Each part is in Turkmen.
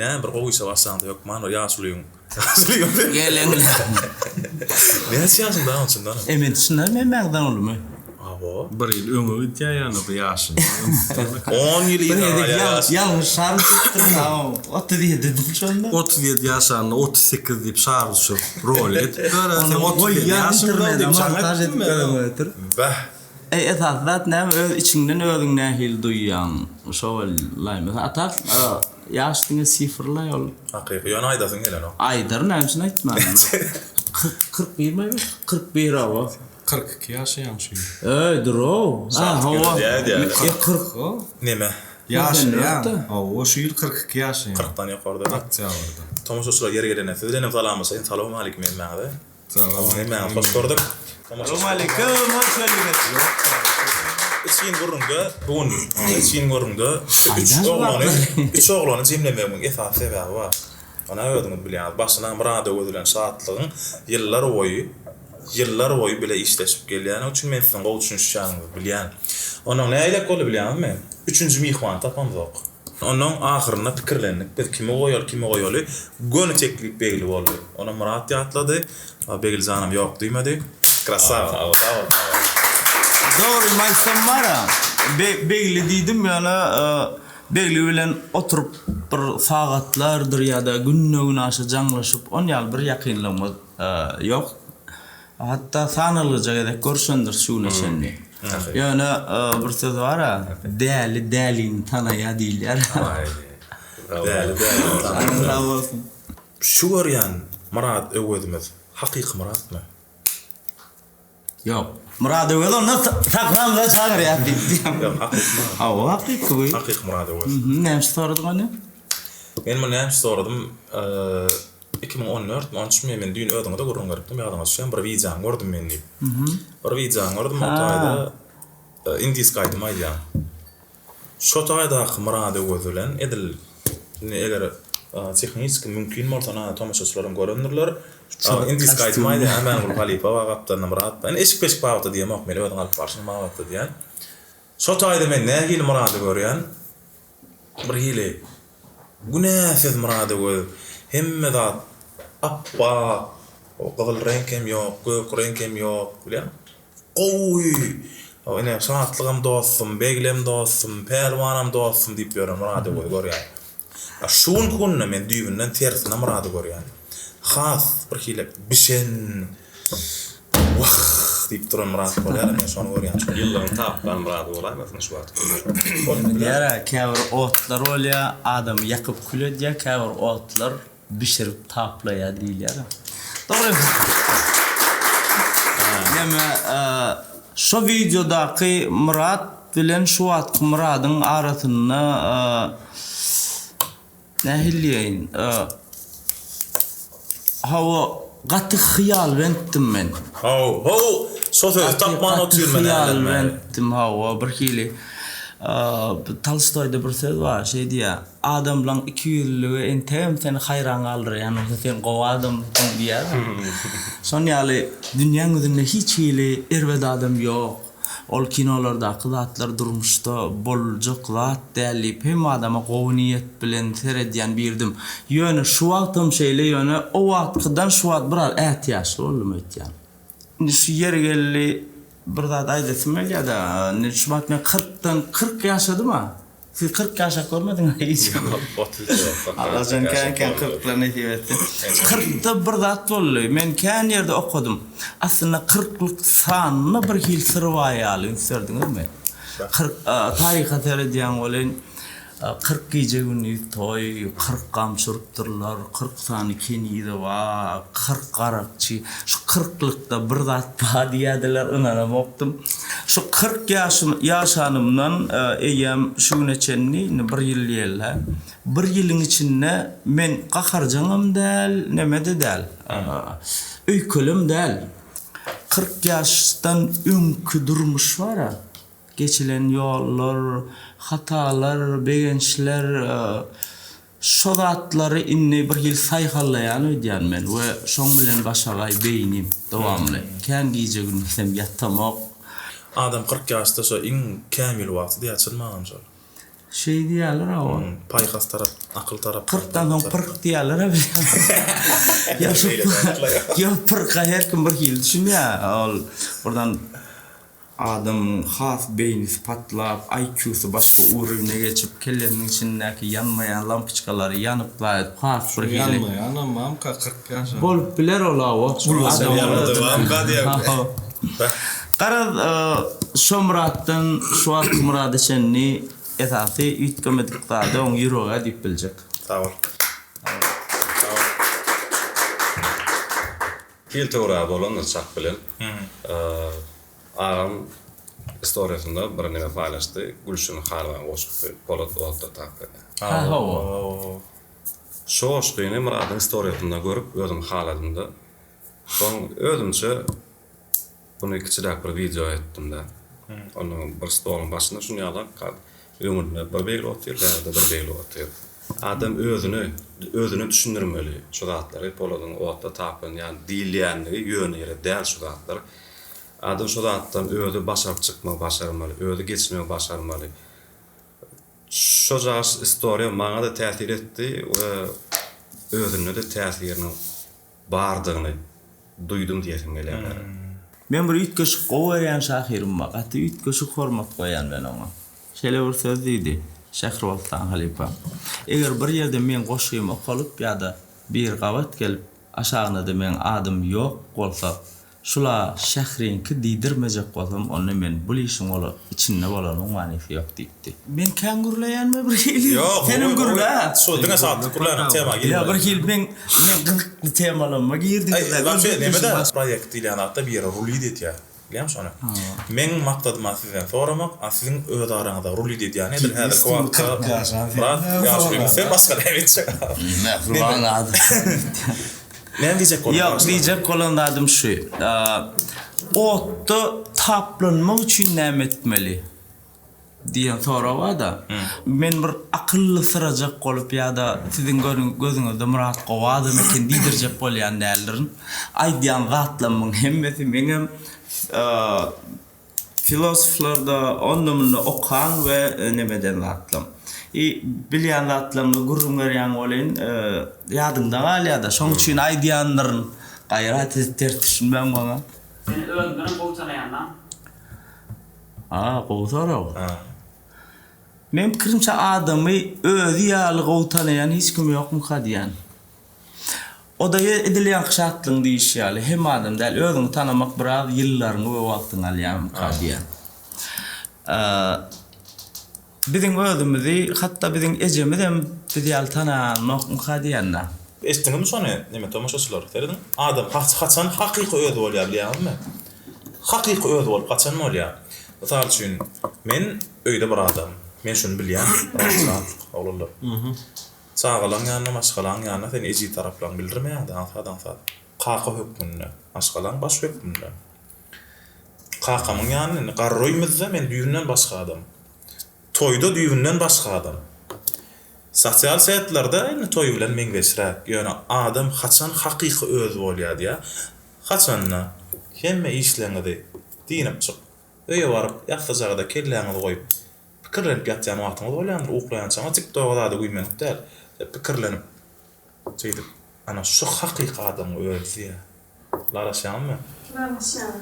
Näme bir gowy işe başlaňda hökman bir ýaşulyň ýaşulyň Geleňle. Näçe ýaşyňda agam çyndanam? E men çyndan hemmäňizden ulumy? Hawa. Bir ýyl öňe gidýär ýöne bu ýaşyny. On ýyl Bir yza gezek galýar ýalňyş ýaşy. ýalňyş şar düşüpdirin agam. 37 dedim şonda. 37 ýaşanda 38 diýip şar düşürip rol edip ber. Sen Onu 37 goýýan ýaşyňda internete diýip jaň montaž etdim edip men. görüň ötür. Bäh. Eý esasy zat näme öz içiňden özüň nähili duýýaň şo welaý mesela a tak ýaş diňe sifrlaý ol. Hakyky ýöne aýdasyň gelenok. Aýdaryn näme üçin aýtman. 41 mi 41 hawa. 42 ýaşaýaň şu ýyl. Öý durow. Ha hawa. E 40. Neme? Ýaşaýaň. Hawa şu ýyl 42 ýaşaýaň. 40-dan ýokarda. Oktýabrda. Tomaşaçylar ýeri gelende siz bilenem salamlaşaýyn. Salowmalikim hemmäňize. Hemmäňizi hoş gördük. Salowmalikim hoş geldiňiz. Içgin gürrüňde bu gün içgin gürrüňde üç oglany üç oglany jemlemegimiň esasy sebäbi bar. Ony özüňiz bilýäňiz. Başyna Myrat Öwez bilen Şatlygyň ýyllar boýy ýyllar boýy bile işleşip gelýäni üçin men siziň gowy düşünişýäniňizi bilýän. Onnoň nähilek boldy bilýäňizmi? Üçünji myhmany tapamzok. Onnoň ahyrynda pikirlendik biz kimi goýaly kimi goýaly göni teklip Begli boldy. Onam Myrat ýatlady. Begli janam ýok diýmedi. Krasawa. Sag bol sag bol. Dogrymy aýtsam bara Begli diýdim ýöne Begli bilen oturyp bir sagatlardyr ýa-da günde-günaşa jaňlaşyp on ýaly bir ýakynlygymyz ýok. Hatda sanalgyja gezek görüşendiris şu güne çenli. Ýöne bir söz bar-a, däli dälini tanaýar diýilýär. Däli dälini tanaýar. Sag bolsun. Şu görýän Myrat Öwezimiz hakyky Myratmy? Ýok. Myrat Öwez onda sahnamyza çagyrýas diýip. Ýok, hakyky Myrat. Hawa, hakyky bu. Hakyky Myrat Öwez. Näme üçin soradyň ony? Men muny näme üçin soradym? 2014 mi, 13 mi, men düýn özüňe-de gürrüň beripdim, ýadyňa düşýärmi, bir wideony gördüm men diýip. Bir wideony gördüm, o taýda indiski aýdym aýdýan. Şo taýdaky Myrady Öwez bilen edil indi eger tehniçki mümkin bolsa na tomaşaçylaram görendirler. Indiski aýdym aýdýan Amanguly halypa bar gapdalynda Myrat bar. Indi eşik-peşik babatda diýemok men özüň alyp barşyň babatda diýýän. Şo taýda men nähili Myrady görýän. Bir hili günäsiz Myrady göz hemme zat ap-ak, gyzyl reňkem ýok, gök reňkem ýok bilýäňmi. Gowy! Ine, Şatlygam dostum, Beglem dostum, Pälwanam dostum diýip ýören Myradöwezi görýän. A şu günki günde men düýbünden tersine Myrady görýän. Has bir hili bişen, wah diýip duran Myrat bolýar, men şony görýän şu gün. Ýyllaryň taplan Myrady bolaýmasyn şu wagtky günde? Bolup biler. Diýýär-ä, käbir otlar bolýar, adamy ýakyp kül edýär, käbir otlar Bişirip taplaýar diýilýär. Dogry. Näme şo wideodaky Myrat bilen şu wagtky Myradyň arasynda nähili diýeýin hawa gaty hyýalbentdim men. How how şo sözi tapman otyryn men hälem. Gaty hyýalbentdim hawa birhili Tolstoýda bir söz bar şeý diýýär. Adamlaň ikiýüzlüligi entegem seni haýran galdyrýan bolsa sen gowy adamsyň diýýär-de. Şon ýaly dünýäň ýüzünde hiç hili erbet adam ýok. Ol kinolardaky zatlar durmuşda boljak zat däl diýip hemme adama gowy niýet bilen seredýän birdim. Ýöne şu wagtam şeýle ýöne o wagtkydan şu wagt biraz ätiýaçly boldum öýtýän. Indi şu ýeri geldi bir zat aýdasym gelýär-de indi şu wagt men kyrkdan 40 ýaşadym-a. Siz 40 ýaşap görmediňiz hiç. 34. Allajan kän kän kyrklar nesip etsin. Kyrkda bir zat boldy. Men kän ýerde okadym. Aslynda kyrklyk sanyna bir hil syr bar ýaly üns berdiňizmi? 40 taryha seredýäň welin 40 gije gündiz toý, 40 gamçy urupdyrlar, 40 sany kenizi bar, 40 garakçy. Şu kyrklykda bir zat bar diýýärdiler, ynanamokdym. Şu 40 ýaşym ýaşanymdan eýýäm şu güne çenli, indi bir ýyl diýeli-hä. Bir ýylyň içinde men gaharjaňam däl, neme-de däl, öýkelem däl. 40 ýaşdan öňki durmuş bar-a, geçilen ýollar, hatalar, begençler, Şo zatlary indi bir hili saýhallaýan öýdýän men we şoň bilen başagaý beýnim dowamly. Kän gije-gündizem ýatamok. Adam 40 ýaşda şo iň kämil wagty diýýär çyn magam şol. Şeý diýýärler hawa. Paýhas tarap, akyl tarap. Kyrkdan soň pyrk diýýärler-ä bilýän. Ýa şu ýa pyrka her kim bir hili düşünýär. Ol birden adamyň has beýnisi patlap, IQ-sy başga urovne geçip, kellesiniň içindäki ýanmaýan lampoçkalary ýanyp zaýat has bir hili. Ýanmaýanam mamka 40 ýaşa. Bolup biler ol hawa. Garaz, şo Myratdan şu wagtky Myrada çenli esasy üýtgemedik zady oň ýüregi-ä diýip biljek. Sag bol. Sag bol. Hil töwra bolandyr çak bilen. Agam istoriýasynda bir neme paýlaşdy, Gülşen Hanowyň goşgusy Polat otda taplanýar. Ha hawa. Şo goşgyny Myradyň istoriýasynda görüp özüm haladymda. Soň özümçe Muny kiçiräk bir wideo etdim-de. Onda bir stoluň başynda şuny ýaly öňünde bir begli otyr, bärde bir begli otyr. Adam özüne, özüne düşündirmeli şu zatlary, poladyň otda taplanýan diýilýänligi ýöne ýere däl şu zatlar. Adam şu zatdan özi başaryp çykmagy başarmaly, özi geçmegi başarmaly. Şojagaş istoriýa maňa-da täsir etdi we özünde-de täsiriniň bardygyny duýdum diýesim gelýär häzir. Men bir üýtgeşik gowy görýän şahyrym bar. Gaty üýtgeşik hormat goýýan men oňa. Şeýle bir söz diýdi, Şähriboltan halypa. Eger bir ýerde meň goşgym okalyp ýa-da biri gabat gelip, aşagynda-da meň adym ýok bolsa, Şula şähriňki diýdirmejek bolsam onda men bul işiň ola içinde bolanyň manysy ýok diýipdi. Men kän gürleýänmi bir hili? Ýok, Senem gürle. Şu diňe şatlyk gürlänok tema girmedi. Ýa bir hili meň meň gyzykly temalaryma girdiňizle. Aý wapşe nemede proýekt diýilýän zatda biri rulit etýär. Bilýäňmi şony? Meň maksadyma sizden soramak, a siziň öz araňyzda rulit edýäni edil häzirki wagtda Myrat ýaşuly sen başga näme etjek? Mähriban adam. Näme diýjek bolýaň? Ýok, diýjek bolan zadym şu. Otda taplanmak üçin näme etmeli? diýen sorag bar-da. Men bir akyllysyrajak bolup ýa-da siziň gözüňizde Myrat gowy adam eken diýdirjek bolýan däldirin. Aýdýan zatlarymyň hemmesi meňem Filosoflarda onda-munda okan we neme eden zatlam. I bilýän zatlaryňy gürrüň berýäň welin, ýadyňda galýa-da. Şoň üçin aýdýandyryn. Gaýrat edip ters düşünmäň maňa. Seni özüňdenem gowy tanaýanlaň. A, gowy sorag. Meň pikirimçe adamy özi ýaly gowy tanaýan hiç kim ýokmuka diýýän. O-da edil ýaňky şatlygyň diýişi ýaly, hemme adam däl, özüňi tanamak biraz ýyllaryňy we wagtyňy alýarmyka diýýän. Biziň özümizi, hatda biziň ejemizem biz ýaly tananokmyka diýýän-dä. Eşitdiňizmi şony, neme tomaşaçylar, serediň, adam haçan hakyky özi bolýar bilýäňizmi? Hakyky özi bolup haçan bolýar? Mysal üçin, men öýde bir adam, men şuny bilýän, rahat-rahatlyk, oglanlar. Çagalaň ýanynda, maşgalaň ýanynda sen ejiz taraplaryňy bildirmeýäň-de, aňsat-aňsat. Kaka hökmünde, maşgalaň başy hökmünde. Kakamyň ýanynda indi garry öýümizde men düýbünden başga adam. Toýda düýbünden başga adam. Sosial setlerde indi toý bilen meňzeşräk. Ýöne adam haçan hakyky özi bolýar diýýär. Haçanda hemme işleriňizi dynyp çyk, öýe baryp ýassyjaga-da kelläňizi goýup, Pikirlenip ýatýan wagtyňyz bolýandyr, uklaýançaňyz tiktoga zada güýmenip däl, pikirlenip şeýdip, ana şu hakyky adamyň özi diýýär. Ylalaşýaňyzmy? Ylalaşýan.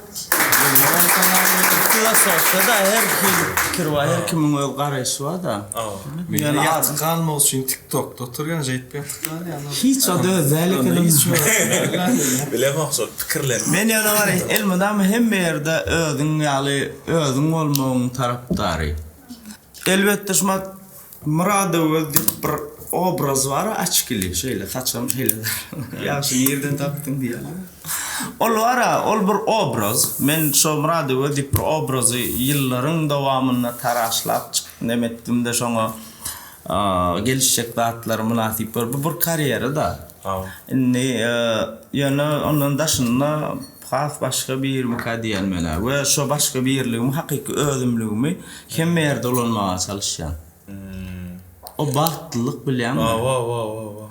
Filosofiýada her hili pikir bar, her kimiň öz garaýşy bar-da. Men ýatyp galmak üçin tiktokda oturýan, şeýdip ýatyp galýan. Hiç o-da öz däl eken. Bilemok şol pikirlenip. Men ýöne bar elmydama hemme ýerde özüň ýaly Özüň bolmagyň tarapdary. Elbetde şumat Myradöwez diýip bir obraz bar açkili şeýle saçam şeýle ýagşy nirden tapdyň diýýärler. Ol bara ol bir obraz. Men şo Myradöwez diýip bir obrazy ýyllaryň dowamynda taraşlap çyk neme etdimde şoňa gelişjek zatlary mynasyp görüp bu bir karýera-da. Indi ýöne ondan daşynda Has başga birimikä diýen menä we şo başga birligimi hakyky özümligimi hemme ýerde ulanmaga çalyşýan. O bagtlylyk bilýäňmi? Hawa hawa hawa.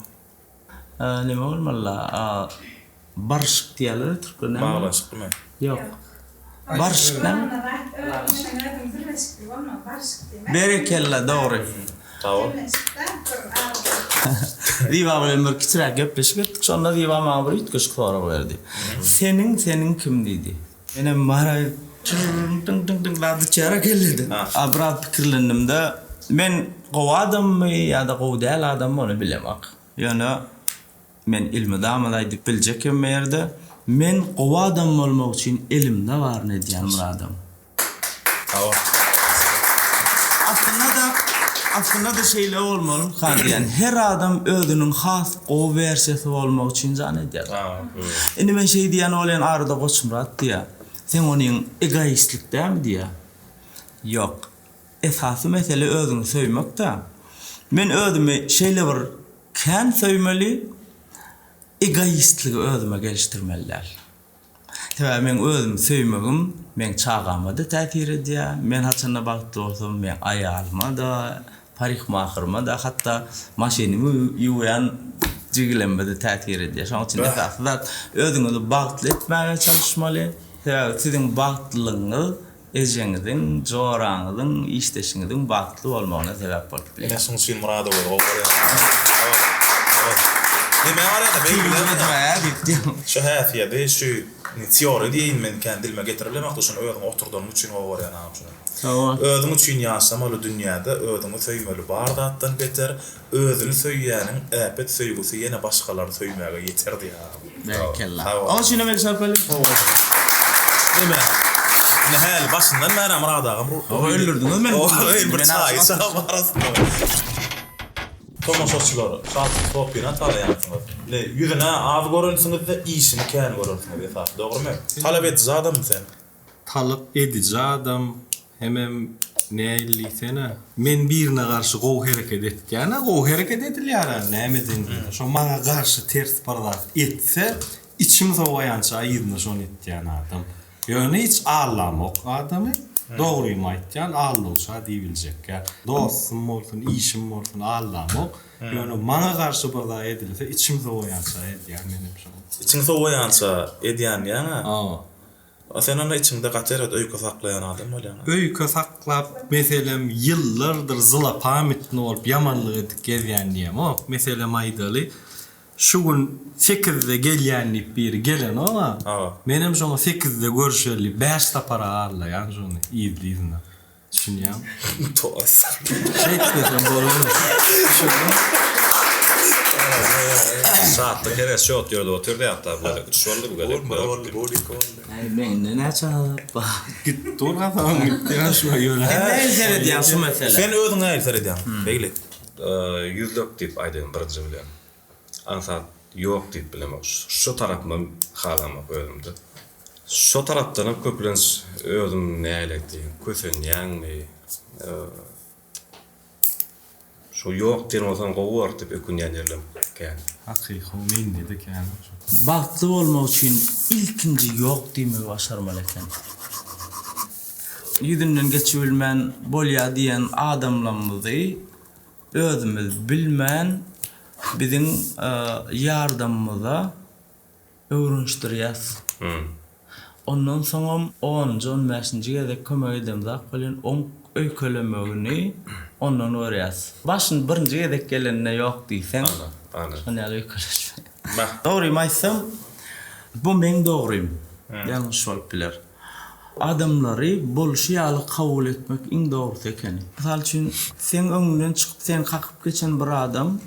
Neme bolmalyla barşyk diýýärler türkler näme? Baglanyşyklymy? Ýok. Barşyk näme? Berekella dogry. Ziba bilen bir kiçiräk gepleşik etdik. Şonda Ziba maňa bir üýtgeşik sorag berdi. Seniň seniň kim diýdi. Menem bara tyň tyň tyň zat uçýar kellede. A biraz pikirlendimde men gowy adammy ýa-da gowy däl adammy ony bilemok. Ýöne Men elmydama aýdyp biljek hemme ýerde, men gowy adam bolmak üçin elimde baryny edýän bir adam. Aslynda-da, aslynda-da şeýle bolmalymyka diýýän. Her adam özüniň has gowy wersiýasy bolmak üçin jan edýär. Indi men şeý diýýän bolýan arada Goçmyrat diýýär. Seň onyň egoistlik dälmi diýýär. Ýok. Esasy mesele özüňi söýmek-dä. Men özümi şeýle bir Kän söýmeli, egoistligi özüme gelişdirmeli däl. Sebäbi meň özümi söýmegim meň çagama-da täsir edýär. Men haçanda bagtly bolsam, meň aýalyma-da, parikmahyryma-da, hatda maşynymy ýuwýan jigilemime-de täsir edýär. Şonuň üçin esasy zat özüňizi bagtly etmäge çalyşmaly. Sebäbi siziň bagtlylygyňyz Ejeňiziň, joraňyzyň, işdeşiňiziň bagtly bolmagyna sebäp bolup bilýär. Ine şuň üçin Murada gowy görýän. Neme barýada beýle Şu häsiýeti şu teoriýa diýeýin men kän dilime getirip bilemok-da şuny özüň oturdanyň üçin gowy görýän agam şuny. Özüň üçin ýaşamaly dünýäde özüňi söýmeli bar zatdan beter özüni söýýäniň äpet söýgüsi ýene başgalary söýmäge ýeter diýýär agam. Berekella. Oň üçinem el çarpaly. Neme? Ine häli başyndan bäri Myrat agam Hawa öldürdiňiz meni. Oý bir çaý içip arasynda. Tomaşaçylar Şatlyk Sopyny tanaýansyňyz. Ine ýüzüne az görensiňizde işini kän görersiňiz esasy dogrymy? Talap ediji adammy sen? Talap ediji adam hemem näil diýsene. Men birine garşy gowy hereket etýänä gowy hereket edilýärä näme edeýin diýsene şo maňa garşy ters bir zat etse içim sowaýança yzyna şony etýän adam. Ýöne hiç allamok adamy dogrymy aýtýan allawça diýibiljekkä dostum bolsun işim bolsun allamok ýöne maňa garşy bir zat edilse içim sowaýança edýän menem şony. Içiň sowaýança edýän diýýäňä. A sen onda içiňde gaty erbet öýke saklaýan adam bolýaň-a. Öýke saklap, meselem, ýyllardyr zlopamytny bolup ýamanlyk edip gezýän diýemok. Meselem aýdaly, şu gün sekizde gelýän diýip biri gelenok-a. Menem şoňa sekizde görüşeli diýip bäş sapar-a aldaýan şony yzly-yzyna. Düşünýäňmi? Tost. Şeýtmesem bolanok. Düşündiňmi? Şatlyk heres şot ýerde otyrdy hatda bu gezek üç boldy bu gezek Bir boldy, bu iki boldy. Äý mende näçe azap bar. Git dur hasabyň gitdi ýa şu ýöne. Sen nähili seredýäň şu meselä? Sen özüň nähili seredýäň? Begli. Ýüzlek diýip aýdaýyn birinji bilen. Aňsat ýok diýip bilemok. Şo tarapymam halamok özümde. Şo tarapdanam köplenç özüm nälet diýeýin, kösenýäňmi, şo ýok diýen bolsaň gowy bolar diýip ökünýän ýerlerim kän. Hakyky mende-de kän şo. Bagtly bolmak üçin ilkinji ýok diýmegi başarmaly eken. Ýüzünden geçibilmän bolýa diýen adamlarymyzy özümiz bilmän biziň ýardamymyza öwrenişdirýäs. Ondan soňam onunjy, on bäşinji gezek kömek edemzok welin oň öýkelemegini ondan görýäs. Başyn birinji gezek gelende ýok diýseň, şon ýaly öýkeleşme. Dogrymy aýtsam, bu meň dogrym. Ýalňyş bolup biler. Adamlary bolşy ýaly kabul etmek iň dogrusy ekeni. Mysal üçin, seň öňüňden çykyp seni kakyp geçen bir adam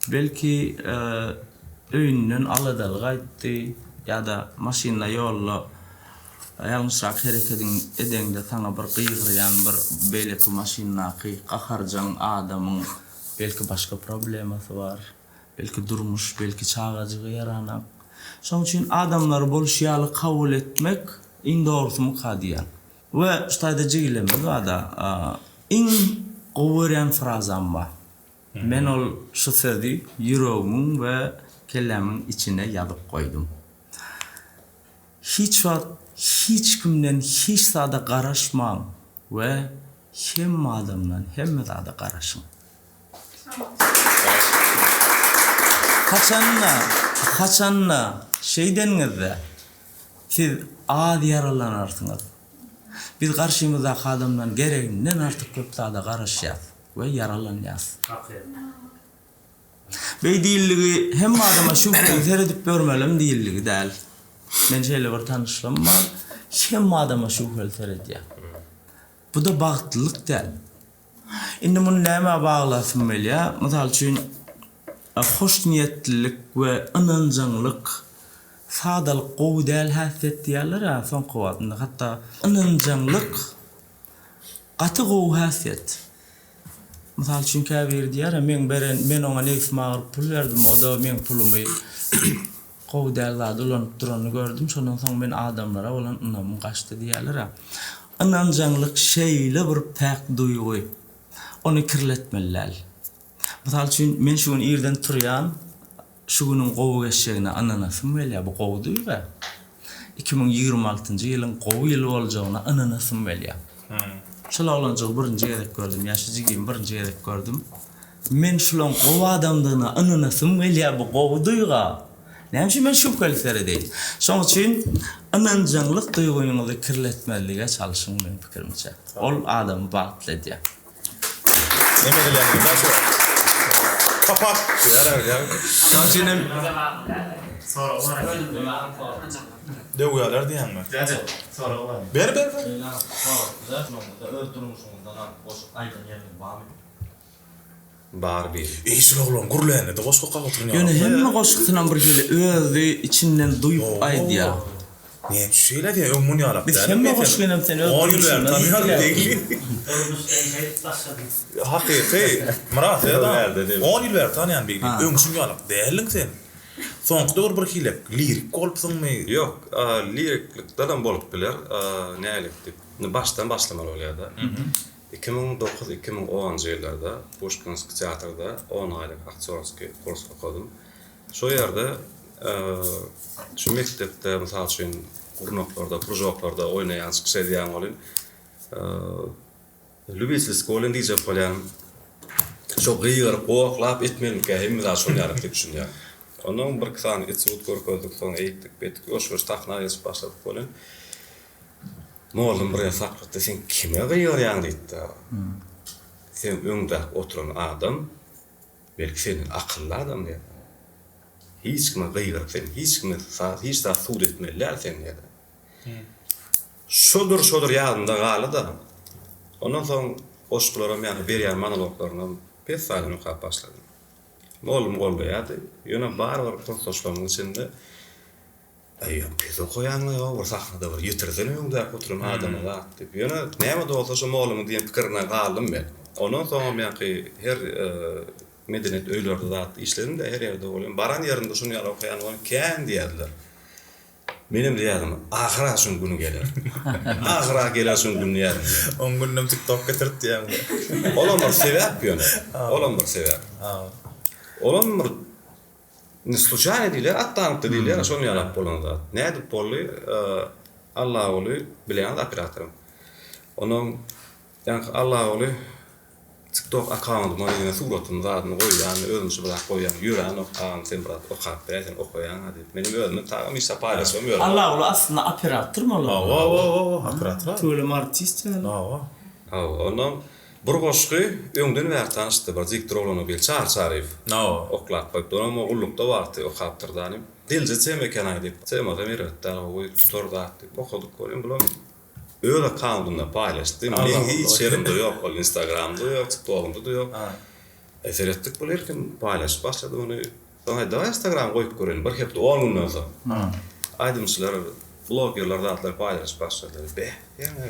Belki, öýünden aladaly gaýtdy ýa-da maşynda ýolda ýalňyşrak herekediň edeňde saňa bir gygyrýan bir beýleki maşyndaky gaharjaň adamyň belki başga problemasy bar, belki durmuş, belki çagajygy ýaranak. Şonuň üçin adamlary bolşy ýaly kabul etmek iň dogrusymyka diýýän. We şu taýda jigilemmiz barda, iň gowy görýän frazam bar. Men ol şu sözi ýüregimiň we kellämiň içine ýazyp goýdum. Hiç wagt hiç kimden hiç zada garaşmaň we hemme adamdan hemme zada garaşyň. Haçanda, haçanda şeýdeniňizde. Siz az ýaralanarsyňyz. Biz garşymyzdaky adamdan gereginden artyk köp zada garaşýas we ýaralanýas. Beý diýildigi hemme adama şübheli seredip ýörmelem diýildigi däl. Men şeýle bir tanyşlygym bar, hemme adama şübheli seredýär. Bu-da bagtlylyk däl. Indi muny nämä baglasym gelýär? Mysal üçin, hoşniýetlilik we ynanjaňlyk, sadalyk gowy däl häsiýet diýýärler-ä soňky wagt. Indi hatda ynanjaňlyk gaty gowy häsiýet. Mysal üçin, käbiri diýýär-ä, meň beren, men oňa nebsim agyryp pul berdim, o-da meň pulumy gowy däl zada ulanyp duranyny gördüm, şondan soň men adamlara bolan ynamym gaçdy diýýärler-ä. Ynanjaňlyk şeýle bir päk duýgy. Ony kirletmeli däl. Mysal üçin, men şu gün irden turýan, şu günüň gowy geçjegine ynanasym gelýär, bu gowy duýgy. 2026-njy ýylyň gowy ýyl boljagyna ynanasym gelýär. Şol oglanjygy birinji gezek gördüm, ýa şu jigimi birinji gezek gördüm. Men şulaň gowy adamdygyna ynanasym gelýär, bu gowy duýgy. Näme üçin men şübheli seredeýin? Şoň üçin ynanjaňlyk duýgyňyzy kirletmezlige çalşyň meň pikirimçe. Ol adamy bagtly edýär. Neme edilýän bolsa şu Kapak diýýär. Şoň üçin hem Sorag bar. Döwýärler diýýäňmi? Jaja, sorag bar. Ber ber ber. Şeýle sorag size. Öz durmuşyňyzdan alyp goşup aýdan ýeriňiz barmy? Bar biri. Eý şul oglan gürlände-de goşgy okap oturan Ýöne hemme goşgusynam bir hili özi içinden duýup aýdýar. Näme üçin şeýle aýdýaň öň muny ýalak Biz hemme goşgynam sen öz durmuşyňdan tanýaryn. Durmuşdan şeýdip başladyň. Hakyky Myrat serdar on ýyl bäri tanýan biri öň şuny ýalak däldiň sen. Soňky döwür bir hili lirik bolupsyňmy? Ýok liriklikdenem bolup biler nälik diýip indi başdan başlamaly bolýada. 2009, 2010-njy ýyllarda Puşkinskiý teatrda on aýlyk aktýorskiý kurs okadym. Şo ýerde şu mekdepde, mysal üçin, gurnaklarda, kružoklarda oýnaýan, çykyş edýän welin, lýubitelskiý welin diýjek bolýan, şo gygyryp, gohlap etmelimikä hemme zat şol ýaly diýip düşünýän. Ondan birki sany etýud görkezdik, soň eýtdik, beýtdik, ýuwaş-ýuwaş sahna geçip başladyk welin, Mollum bir ýer saklatdy, sen kime gygyrýaň diýipdi. Seň öňdäki oturan adam belki senden akylly adam diýýär. Hiç kime gygyryp sen hiç kime hiç zat subut etmeli däl sen diýýär. Şodur şodur ýadymda galdy-da. Ondan soň goşgularam ýa-da berýän monologlarynam pessaýdan okap başladym. Mollum goldaýardy. Ýöne barybir kursdaşlarymyň içinde Aý, pes okaýaň-la, bir sahnada bir ýetirsene öňdäki oturan adama zat diýip. Ýöne näme-de bolsa şo mollumyň diýen pikirine galdym men. Ondan soňam ýaňky her medeniýet öýlerde zat işledim-de, her ýerde bolýan. Baran ýerimde şuny ýaly okaýan bolýan kän diýerdiler. Menem diýerdim, ahyr-a şuň güni geler. Ahyr-a geler şuň güni diýerdim. Oň gününem TikTok getirdi diýýäňmi? Olam bir sebäp ýöne. Olam bir sebäp. Olam bir Indi sluçaýno diýilýär, atdanypdy diýilýär, şony ýalap bolan zat. Nädip boldy? Allaguly bilýäňiz operatorym. Onuň ýaňky Allaguly TikTok akkaundyma ýene suratyny zadyny goýýan, özümçe bir zat goýýan, ýöränok agam sen bir zat okap beräý, sen okaýaň-a diýip. Menem özüme tagam hiç zat paýlaşybam ýöremok. Allaguly aslynda operatormy ol? Hawa, hawa, hawa, operator. Tüweleme artist ýaly. Hawa. Hawa, ondan Bir goşgy öňden bäri tanyşdy, bir diktor oglana biri Çary Çaryýew oklap goýupdy. Onam o gullukda wagty okapdyr da. Delje tema eken-aý diýip, temasam erbet däl, gowy tutar zat diýip okadyk welin, bulam öz akkauntynda paýlaşdy. Meň hiç ýerimde ýok ol, instagramda ýok, tiktogymda-da ýok. Seretdik bul her kim paýlaşyp başlady muny. Soň aýtdy, dawaý instagrama goýup göreýin, bir hepde, on günden soň. Aýdymçylar, blogerler zatlar paýlaşyp başladylar. Beh, ýa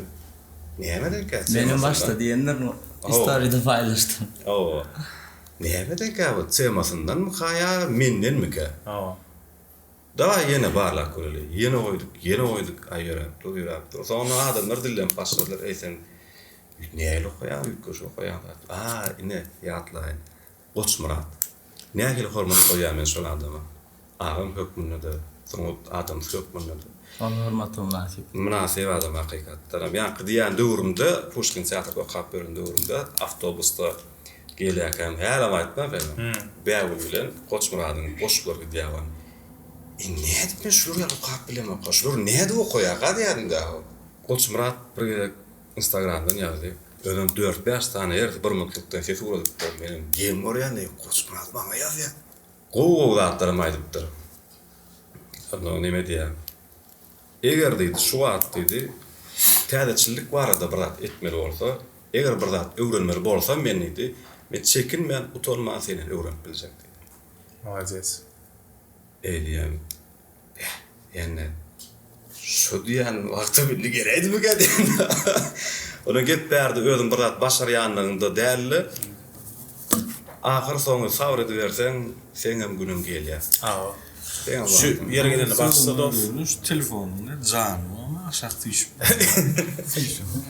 nämedenkä temasyndan. Menem başda diýendirin, storyda paýlaşdym. Hawa. Nämedenkä bu temasyndanmyka ýa mendenmikä? Hawa. Dawaý ýene barlap göreli. Ýene goýduk, ýene goýduk, aý ýöräp dur, ýöräp dur. Soňunda adamlar dillenip başladylar, eý sen nähili okaýaň, üýtgeşik okaýaň zat. A, ine, ýatlaýyn. Goçmyrat. Nähili hormat goýýan men şol adama. Agam hökmünde-de, sungat adamsy hökmünde-de. Ol hormata mynasyp. Mynasyp adam hakykatdanam. Ýaňky diýýän döwrümde, Puşkin teatrda okap ýören döwrümde awtobusda gelýärkäm, hälem aýtmam senem, Bägül bilen Goçmyradyň goşgulary gidýär. E nädip men şular ýaly okap bilemokka, şular nädip okaýarka diýýärdim-dä. Goçmyrat bir gezek Instagramdan ýazdy. Özem dört-bäş sany hersi bir minutlykdan ses ugradypdyr. Menem geň görýän diýip, Goçmyrat maňa ýazýar. Gowy-gowy zatlaram aýdypdyr. Onnoň neme diýýär. Eger diýdi, şu wagt diýdi, täzeçillik barada bir zat etmeli bolsa, eger bir zat öwrenmeli bolsam men diýdi, men çekinmän, utanman senden öwrenip biljek diýdi. Molades. Eý diýýän, beh, ýa-ne, şu diýýän wagtym indi geläýdimikä diýýän. Onuň gep bärde özüň bir zat başarýanlygyňda däl-de, ahyr soňy sabyr ediberseň, seňem günüň gelýär. Hawa. Şu ýere gelende başda dos. Şu telefonyň ne jany barmy aşak süýşüp.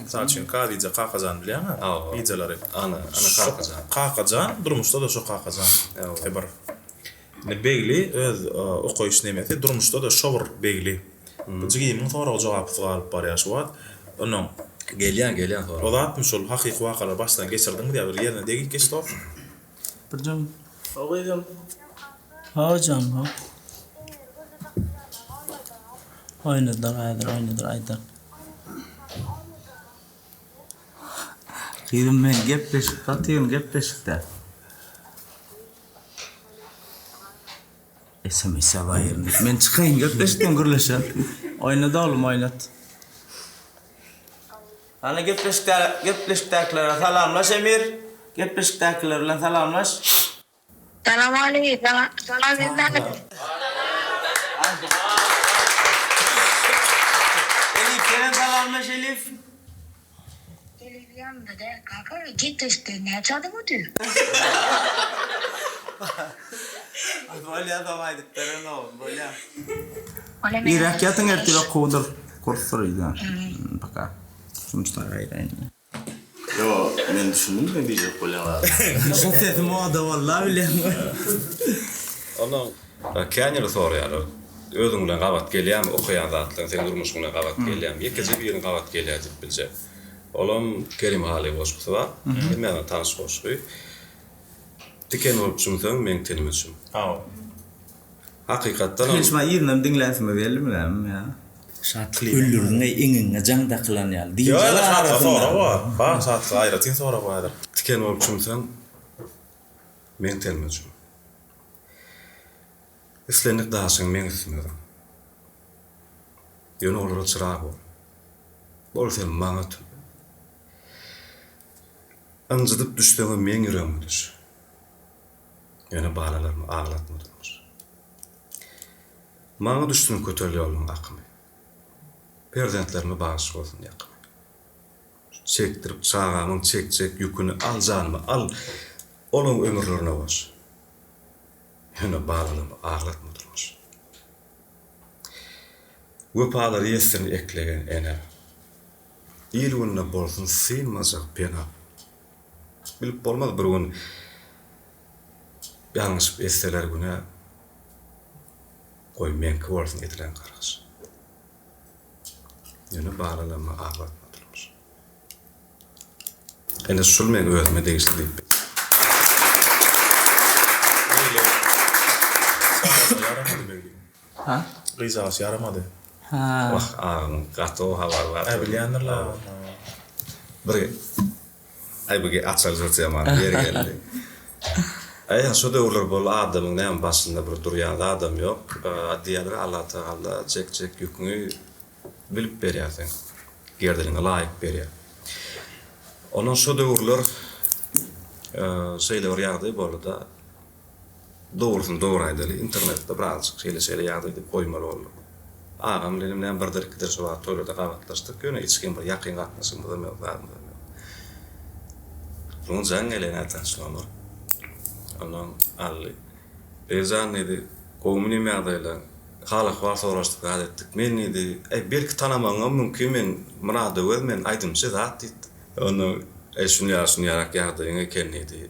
Mysal üçin Kazija Kakajan bilýäňä wideolary. Ana, ana Kakajan. Kakajan durmuşda-da şo Kakajan. Bir. Indi Begli öz okaýyş nemesi durmuşda-da şo bir Begli. Bu jigimiň sorag jogapsyz galyp barýar şu wagt. Onuň. Gelýän gelýän sorag. O zatmy şol hakyky wakalary başdan geçirdiňmi diýýär bir ýerine degip geç dos. Birjam. O gyzam. Hawa jan haw. Oýnadylar häzir oýnadyr aýdar. Gyzym men gepleşikde otyryn gepleşikde. SMS ýazaýyn diýip. Men çykaýyn gepleşikden gürleşen. Oýnat oglum oýnat. Hany gepleşikde gepleşikdäkilere salamlaş Emir. Gepleşikdäkiler bilen salamlaş. Salam aleýkum. Salam Elif senem salamlaş Elif. Elif ýanynda däl kaka gepleşikde näçe adam otyr. Bolýa soň aýdyp bererin oglum bolýa. Irräk ýatyň ertir okuwdyr kursdyr ýa. Paka. Şunça gaýraýyn. Ýo, men düşündim seň diýjek bolýan zadyňa. Şo sesi moda bolda bilýäňmi. Ondan kän ýyly soraýarlar. Özüň bilen gabat gelýärmi okaýan zatlaryň seň durmuşyň bilen gabat gelýärmi? Ýekeje birini gabat gelýär diýip biljek. Olam Kerim Haly goşgusy bar. Hemmäňize tanyş goşgy. Tiken bolup çümseň meň tenime çüm. Hawa. Hakykatdanam. Hiç ma yzynam diňläsimiz geldimi näme ýa. Şatlyk öldürdiňeý eňegiňe jaň dakylan ýaly. Ýok Dynç al Şatlyga arasynda. sorag bar. Bar Şatlyga aýratyn sorag bar häzir. Tiken bolup çümseň meň tenime çüm. Islendik daşyňy meň üstüme zyň. Ýöne olara çyrag bol. Bol sen maňa tüme. Ynjydyp düşseňem meň ýüregime düş. Ýöne balalarymy aglatma durmuş. Maňa düşsün kötel ýoluň akymy. Perzentlerime bagyş bolsun ýakymy. Çekdirip çagamyň çekjek ýüküni al janymy al, olaň ömürlerine goş. Ýöne balalarymy aglatma durmuş. Wepalary ýetsin eklegen enä. Il-günde bolsun synmajak pena. Bilip bolmaz bir gün ýalňyşyp etseler günä goý meňki bolsun edilen gargyş. Ýöne balalama aglatma durmuş. Ine şul meň özüme degişli diýip. Beýle çagasy ýaramady begligiň. Ha? Gyzjagaz ýaramady. Ha. Wah agamyň gaty gowy habary bar. Hä bilýändirler. Bir Aý bu açaly şo temany ýeri geldi. Aý şo döwürler boldy adamyň näme başynda bir durýan zadam ýok. Diýýärler Allatagala çekjek ýüküňi bilip berýär seň. Gerdeniňe laýyk berýär. Ondan şo döwürler şeýle bir ýagdaý boldy-da. Dogrusyny dogry aýdaly, internetde birazjyk şeýle-şeýle ýagdaý diýip goýmaly bolduk. Agam bilenem näme birdir-ikidir şo wagt toýlarda gabatlaşdyk, ýöne içgin bir ýakyn gatnaşygymyzam ýok, zadymyzam ýok. Soň jaň gelýär nätanyş nomer. Ondan aldy. Begjan diýdi, gowumy näme ýagdaýlaň? Hal-ahwal soraşdyk, zat etdik. Men diýdi, äý belki tanamagyňam mümkin, men Myrat Öwez men, aýdymçy zat diýdi. Ondan, äý şuny ýaly, şuny ýalyrak ýagdaýyň eken diýdi.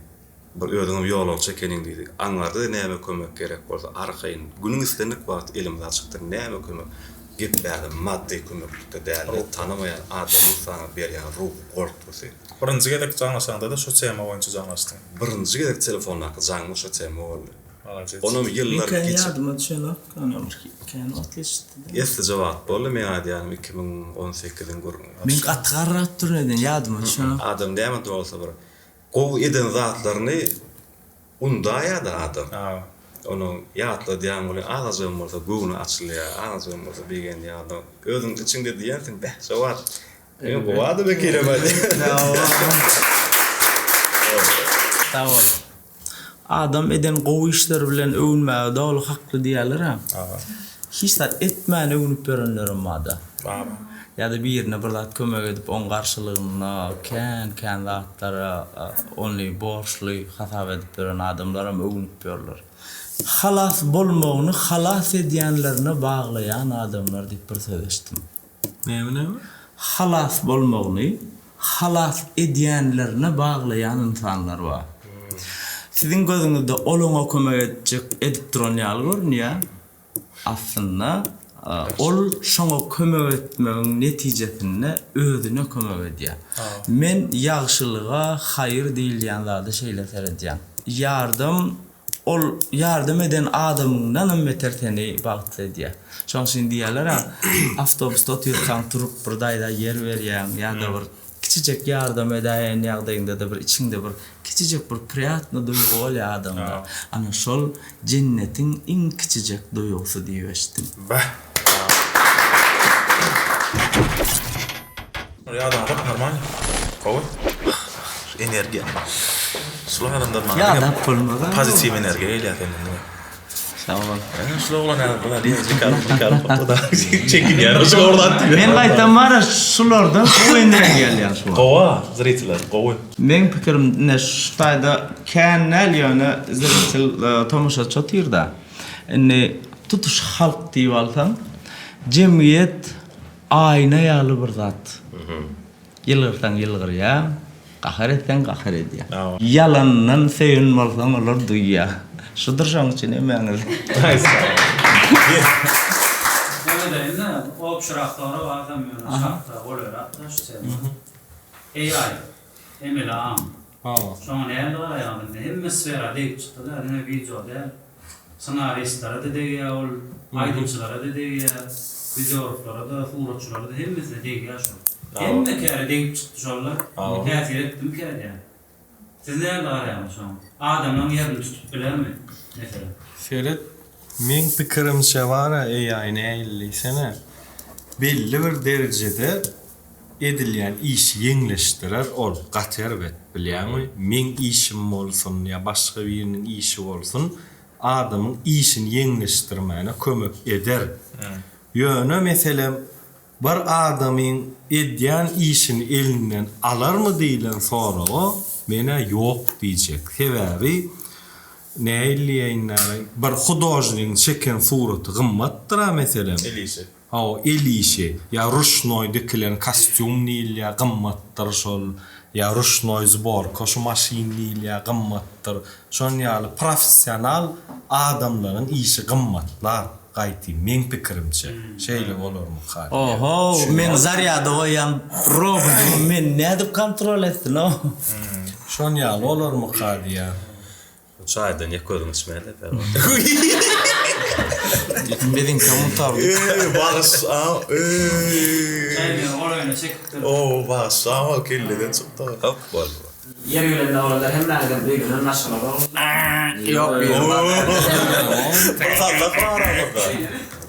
Bir özüňem ýolagçy ekeniň diýdi. Aňňarda-da näme kömek gerek bolsa, arkaýyn, günüň islendik wagty elimiz açykdyr, näme kömek, gep bärde maddy kömeklikde däl-de, tanamaýan adamyň saňa berýän ruhy goltgusy. Birinji gezek jaňlaşaňda-da şu tema boýunça jaňlaşdyň. Birinji gezek telefondaky jaňym şo tema boldy. Onam ýyllar Meňkä geçip. ýadyma düşenok, onam kän wagt geçdi-de. Eslije wagt boldy, meň aýdýanym 2018-iň gürrüňi. Men gaty garrapdyryn öýdýän, ýadyma düşenok. Adam näme-de bolsa bir gowy eden zatlaryny undaýar-da adam. Ony ýatladýaň welin azajygam bolsa göwni açylýar, azajygam bolsa begenýär adam. Özüň içiňde diýýänsiň, beh, şo wagt men gowy adam ekenim-ä diýip. Sag bol. Adam eden gowy işleri bilen öwünmäge doly hakly diýýärler-ä. Hiç zat etmän öwnüp ýörenlerem bar-da. Ýa-da birine bir zat kömek edip, oň garşylygynda kän-kän zatlara ony borçly hasap edip ýören adamlaram öwnüp ýörler. Halas bolmagyny halas edýänlerine baglaýan adamlar diýip bir söz eşitdim. Näme näme? Halas bolmagyny halas edýänlerine baglaýan ynsanlar bar. Siziň gözüňizde ol oňa kömek etjek edip duran ýaly görünýär. Aslynda ol şoňa kömek etmegiň netijesinde özüne kömek edýär. Men ýagşylyga haýyr diýilýän zada şeýle seredýän. Ýardam Ol ýardam eden adamyňdanam beter seni bagtly edýär. Şonuň üçin diýýärler-ä, awtobusda otyrkaň turup bir daýza ýer berýäň ýa-da bir kiçijek ýardam edäýen ýagdaýyňda-da bir içiňde bir kiçijek bir priýatny duýgy bolýar adamda. Ana şol jennetiň iň kiçijek duýgusy diýip eşitdim. Bäh. Ýadaňzok normalny. Gowy. Şu energiýa. Şul adamdan maňa diňe Ýadap bolmaz a. pozitiw energiýa gelýär senden diňe. Sag bol. Şul oglan ýaly bular diňe çekinýär şu oglan diýip. Men gaýtam bara şulardan gowy energiýa alýan şu wagt. Gowa zriteller gowy. Meň pikirim ine şu taýda kän däl ýöne zritel tomaşaçy otyrda. Indi tutuş halk diýip alsaň jemgyýet Aýna ýaly bir zat. Ýylgyrsaň ýylgyrýar, gahar etseň gahar edýär. Ýalandan söýen bolsaň olar duýýar. Şudur şoň üçin hemmäňiz. Ýöne-de indi obşyrak sorag azam ýöne şahsa golaýrak-da şu tema. AI, emeli aň. Şoňa nähili garaýaňyz indi? Hemme sfera degip çykdy-da, diňe wideo däl. Ssenaristlere-de degýär ol, aýdymçylara-da degýär, wideograflara-da, suratçylara-da hemmesine degýär şol. Hemme käre degip çykdy şol-da. Täsir etdimikä diýýän. Siz nähili garaýaňyz şoňa? Adamlaň ýerini tutup bilermi, meselem? Seret, meň pikirimçe bar-a AI nähili diýsene, belli bir derejede edilýän işi ýeňleşdirer ol gaty erbet bilýäňmi meň işim bolsun ýa başga biriniň işi bolsun adamyň işini ýeňleşdirmäne kömek eder ýöne meselem bir adamyň edýän işini elinden alarmy diýlen soraga menä ýok diýjek sebäbi nähili diýeýin bir hudožnigiň çeken suraty gymmatdyra meselem El işi. Hawa, el işi, ýa ruşnoý dikilen kostýum diýilýär, gymmatdyr şol, ýa ruşnoý zborka şu maşyn diýilýär, gymmatdyr. Şon ýaly professional adamlaryň işi gymmatlar, gaýty, meň pikirimçe, şeýle bolarmyka diýýän. Oho, meň zarýada goýýan robotymy meni nädip kontrol etsin-ow? Şon ýaly bolarmyka diýýän. Çaýdan ýek özüň içmeli Perman. Biziňki gutardy. Eý bagyşla eý. Çaý meni golaýyna çekipdir. Ow bagyşla ol kelleden çykdy. Hop boldy. Ýeri gelende oglanlar hemmäňizem öýlenen maşgala oglanlar. Ýok biri bar. Bir sallak bar aramyzda.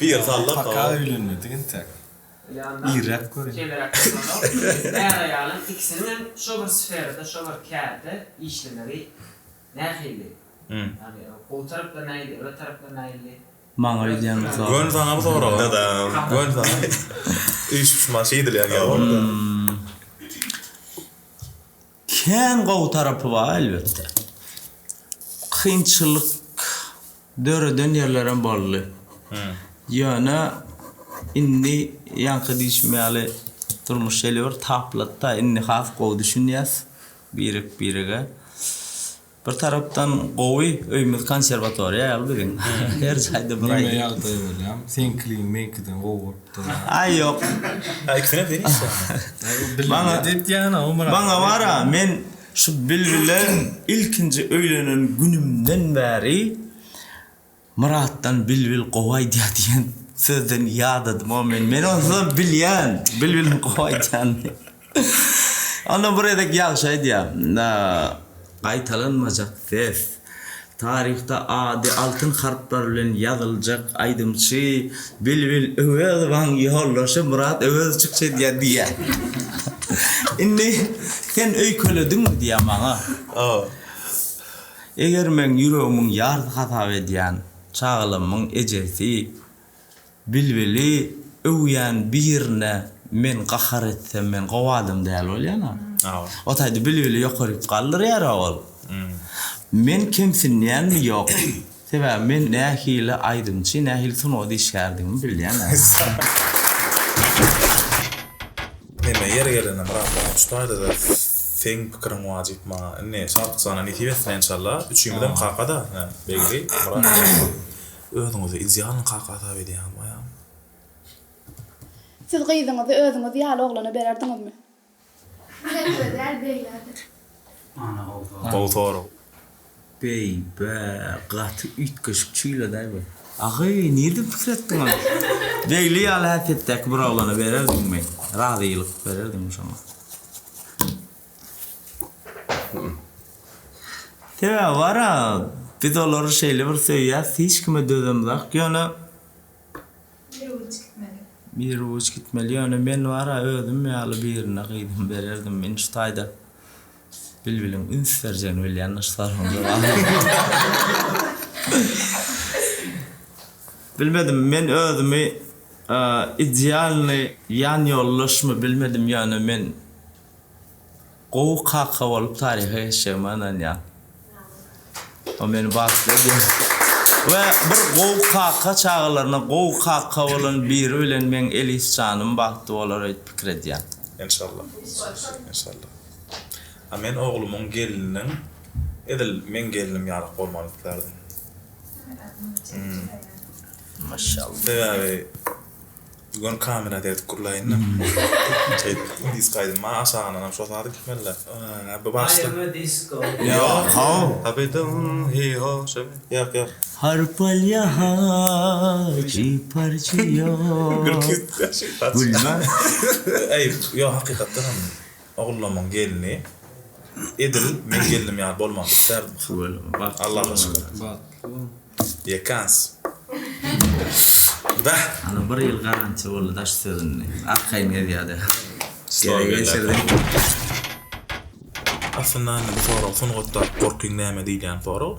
Bir sallak Paka öýlenmedik entek. Irräk göreýin. Şeýleräk bolanda, är-aýalyň ikisiniňem şo bir sferada, şo bir kärde işlemegi Nähili? Ýagny gowy taraplary nähili, erbet taraplary nähili? Maňa öýdýän bu sorag. Gön saňa bu sorag. Dadam. Gön saňa. Üýşüp şeýdilýän ýaly boldy. Kän gowy tarapy bar elbetde. Kynçylyk döreden ýerlerem boldy. Ýöne indi ýaňky diýşim ýaly durmuş şeýle bir taplady-da indi has gowy düşünýäs. Birek birege. Bir tarapdan gowy öýümiz konserwatoriýa ýaly biziň. Her jaýda bir Neme aýdym. ýagdaý bolýam? Seňkiliň meňkiden gowy bolupdyr. Aý ýok. Ha ikisinem sen işleýäň. Maňa Maňa bara men şu Bilbile ilkinji öýlenen günümden bäri. Myratdan Bilbil gowy aýdýar diýen sözden ýadadym-ow men. Men onsuzam bilýän Bilbiliň gowy aýdýanyny. Ondan bir gezek ýagşy aýdýar. Gaýtalanmajak ses. Taryhda ady altyn harplar bilen ýazyljak aýdymçy Bilbil Öwezowaň ýoldaşy Myrat Öwezow çykyş edýär diýýär. Indi sen öýkelediňmi diýýär maňa. Eger meň ýüregimiň ýarysy hasap edýän çagalamyň ejesi Bilbili öwýän birine men gahar etsem men gowy adam däl bolýan-a. O taýda Bilbili ýokaryk galdyrýar-a ol. Men kemsinýänmi ýok. Sebäbi men nähili aýdymçy, nähili sungat işgärdigimi bilýän-ä. Neme ýeri gelende Myrat aga şu taýda-da seň pikiriň wajyp maňa. Indi Şatlyk jana nesip etsin enşalla. Üçimizem kaka-da, ine, Begli, Myrat men. Özüňizi idealnyý kaka hasap edýäňizmi aýam? Siz gyzyňyzy özüňiz ýaly oglana bererdiňizmi? Mesele däl beýläde. Ana gowy sorag. Gowy sorag. Beý-bä, gaty üýtgeşik çüýledi-aý bu. Agy, nirden pikir etdiň ony? Begli ýaly häsiýetdäki bir oglana bererdiňmi? Razylyk bererdiňmi şoňa? Sebäbi bar-a, biz olary şeýle bir söýýäs, hiç kime dözemzok. Ýöne Biruç gitmeli. Biruç gitmeli. Ýöne men bar-a özüm ýaly birine gyzymy bererdim. Indi şu taýda Bilbiliň üns berjegini bilýän şu soragyň jogabyna. Bilmedim, men özümi idealnyý ýan ýoldaşmy bilmedim, ýöne men Gowy kaka bolup taryha geçjegime ynanýan. O meni bagtly edýär. We bir gowy kaka çagalaryna gowy kaka bolan biri bilen meň Elis janym bagtly bolar öýdüp pikir edýän. Enşalla. Enşalla. A men oglumyň gelininiň edil meň gelinim ýalak bolmagyny islärdim. Maşallah. Sebäbi Gön kamera derdip gürläýinda. Şeýdip disk aýdym bar aşagyndanam şo saz gitmelidä. Bu başda. Aýymy disko. Ýok how. Habidim hi ho şemi. Ýok ýok. Har pal ýaha ji par jiyo. Gülme. Eý ýok hakykatdan hem ogullamyň gelni edil meň gelnim ýaly bolmagyny islärdim. Allaha şükür. Ýekans. Bäh! Ana bir ýyl garantiýa boldy daş sözündi. Arkaýyn gezýärdi. Gerek geçirdi. Aslynda indi bu sorag sungatdaky gorkyň näme diýilýän sorag.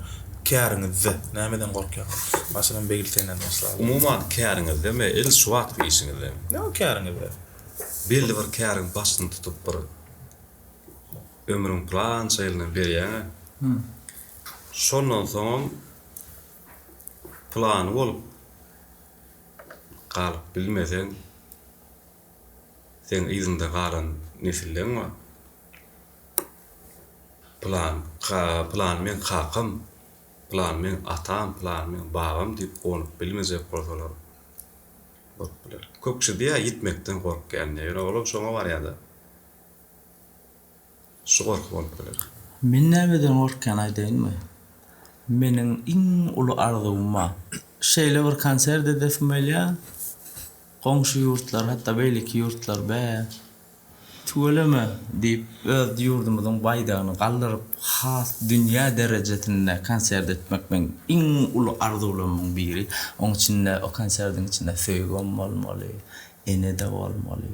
Käriňizde nämeden gorkýaňyz? Başynam Begli senden başlaly. Umuman käriňizdemi, edil şu wagtky işiňizdemi? Ýok käriňizde. Belli bir käriň başyny tutup bir ömrüň pylança ýylyny berýäň-ä. Şondan soňam plany bolup galyp bilmeseň, seň yzyňda galan nesilleň bar. Pylan, pylany meň kakam, pylany meň atam, pylany meň babam diýip guwanyp bilmejek bolsalar bolup biler. Köp kişi diýýär ýitmekden gorkýan diýýär. Ýöne olam şoňa barýar-da. Şu gorky bolup biler. Men nämeden gorkýan aýdaýynmy? Meniň iň uly arzuwym bar. Şeýle bir konsert edesim gelýär. Goňşy ýurtlar, hatda beýleki ýurtlar bä, tüweleme diýip öz ýurdumyzyň baýdagyny galdyryp, has dünýä derejesinde konsert etmek meň iň uly arzuwlarymyň biri. Oň içinde, o konsertiň içinde söýgem bolmaly, ene-de bolmaly,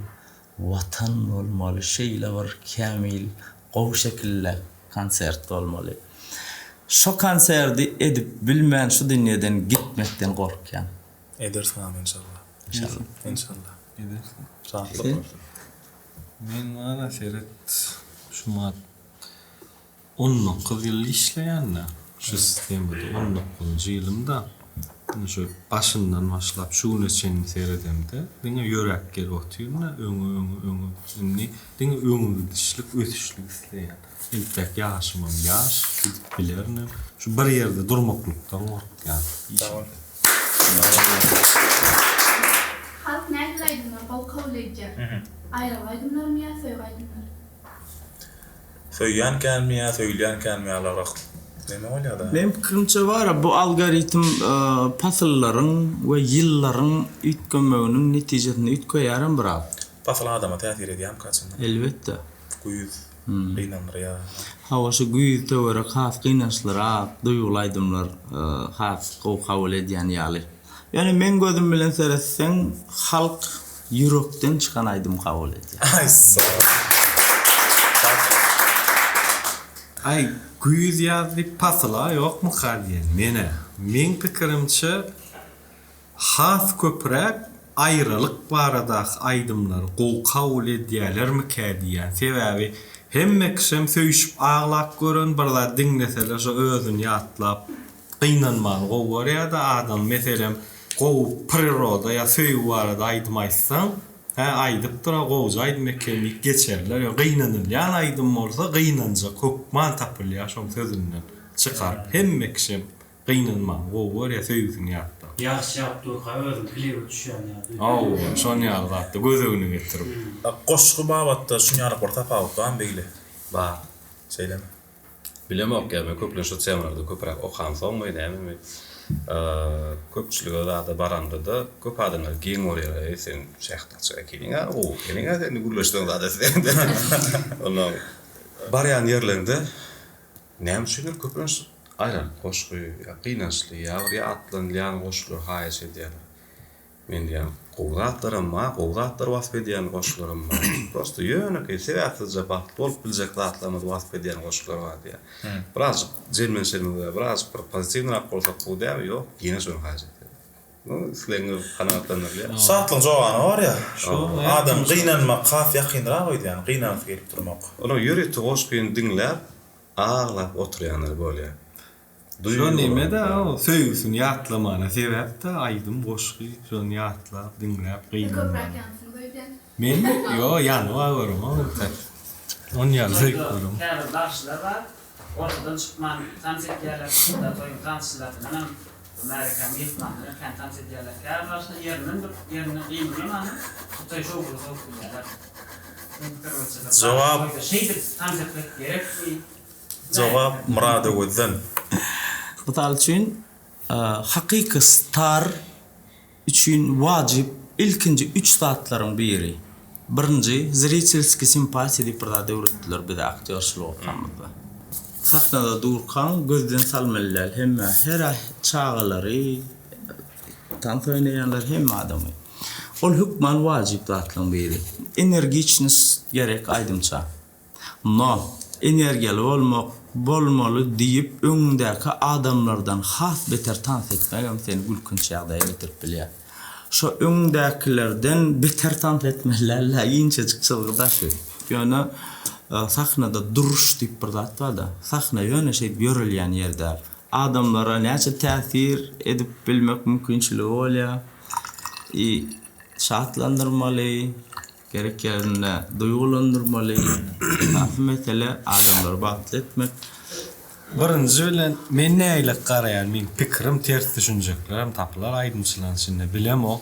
Watan bolmaly şeýle bir kämil gowy şekilde konsert bolmaly. Şo konserdi edip bilmän şu dünýeden gitmekden gorkýan. Edersiň agam enşalla. Enşalla. Enşalla. Edersiň. Şatlyk bolsun. Men bara seret şumat 19 ýyl işleýän-dä şu sistemada on dokuzynjy ýylym-da. Indi şu başyndan başlap şu güne çenli seredemde diňe ýöräp gelip otyryn-da öňe öňe öňe indi diňe öňe gidişlik ösüşlik isleýän. Entäk ýaşymam ýaş gidip bilerinem. Şu bir ýerde durmaklykdan gorkýan işimde. Halk nähili aýdymlary gowy kabul edýär? Aýralyk aýdymlarymy ýa söýgi aýdymlary? Söýýän känmi ýa söýülýän känmi ýalyrak. Neme bolýada? Meň pikirimçe bara bu algoritm pasyllaryň we ýyllaryň üýtgemeginiň netijesinde üýtgeýärem biraz. Pasyl adama täsir edýärmika çyndan? Elbetde. Güýz gynandyrýar. Hawa şu güýz töwerek has gynançlyrak duýguly aýdymlar has gowy kabul edýän ýaly. Ýöne meň gözüm bilen seretseň halk ýürekden çykan aýdym kabul edýär. Aý sag. Aý güýz ýaz diýip pasyla ýokmyka diýen menä. Meň pikirimçe has köpräk aýralyk baradaky aýdymlary gowy kabul edýälermikä diýýän. Sebäbi hemme kişem söýüşip aglap gören bir zat diňleseler şo özüni ýatlap gynanmany gowy görýärde adam meselem gowy priroda ýa söýgi barada aýdym aýtsaň hä aýdypdyra gowja aýdym eken diýip geçerler ýöne gynanylýan aýdym bolsa gynanjak hökman tapylýar şoň sözünden çykaryp hemme kişem gynanmany gowy görýär söýgüsini ýatlap. Ýagyş ýagyp durka özüň klibe düşýän ýaly. Hawa şon ýaly zatda göz öňüne getirip. Goşgy babatda şunýaly bir tapawut barmy beýle? Bar. Şeýlemi? Bilemok ýa men köplenç şu temalarda köpräk okamsoňmy nämemi köpçülige zada baramda-da köp adamlar geň görýärler eý sen şähdi açyk ekeniň-ä gowy ekeniň-ä sen indi gürleşseň zat etseň Ondan barýan ýerleňde näme üçindir köplenç aýralyk goşgy ýa gynançly ýa bir ýatlanylýan goşgular haýyş edýärler. Men diýýän, gowy zatlaram bar, gowy zatlary wasp edýän goşgularam bar. Prosta ýönekeý, sebäpsizje bagtly bolup biljek zatlarymyzy wasp edýän goşgular bar diýýän. Birazjyk jemlenşelimiz we birazjyk bir pozitiwnyrak bolsak gowy dälmi? Ýok, ýene şony haýyş edýär. Nu, islegiňiz kanagatlandyrylýar. Şatlygyň jogany bar ýa. Adam gynanmak has ýakynrak öýdýän, gynanasy gelip durmak. Olar ýörite goşgyny diňläp, aglap oturýanlar bolýar. Şo neme-dä o söýgüsini ýatlamana sebäp-dä aýdym goşgy şony ýatlap diňläp gynanmaly. Köpräk ýansyňyz öýdýän. Menmi? Ýo ýanyba göremok entek. On ýaly söýüp göremok. Käbir bagşylar bar ortadan çykman tans edýärler çykda toýuň tansçylaryndanam bu märekä myhmandanam kän tans edýärler käbir bagşylar ýerinden durup ýerinden gymyldamanam bu toýy şowhuna sowup bilýärler. Siziň pikiriňizçe bir Jogap. toýda şeýdip tans etmek gerekmi? Jogap Myrat Öwezden. Mysal üçin, hakyky star üçin wajyp ilkinji üç zatlaryň biri. Birinji, zritelskiý simpatiýa diýip bir zat öwretdiler bize aktýorçylyk okamyzda. Sahnada durkaň gözden salmaly däl hemmä, her çagalary, tans oýnaýanlary, hemme adamy. Ol hökman wajyp zatlaryň biri. Energiçnost gerek aýdymça. No, energiýaly bolmak, bolmaly diýip öňüňdäki adamlardan has beter tans etmegem seni gülkünç ýagdaýa getirip bilýär. Şo öňüňdäkilerden beter tans etmeli däl-dä, inçejik çyzgy daşy. Ýöne sahnada duruş diýip bir zat bar-da. Sahna ýöne şeýdip ýörelýän ýer däl. Adamlara näçe täsir edip bilmek mümkinçiligi bolýar. I şatlandyrmaly. Gerek ýerinde duýgulandyrmaly. Esasy mesele adamlary bagtly etmek. Birinji bilen men nägile garaýan meň pikirim ters düşünjeklerem tapylar aýdymçylaň içinde bilemok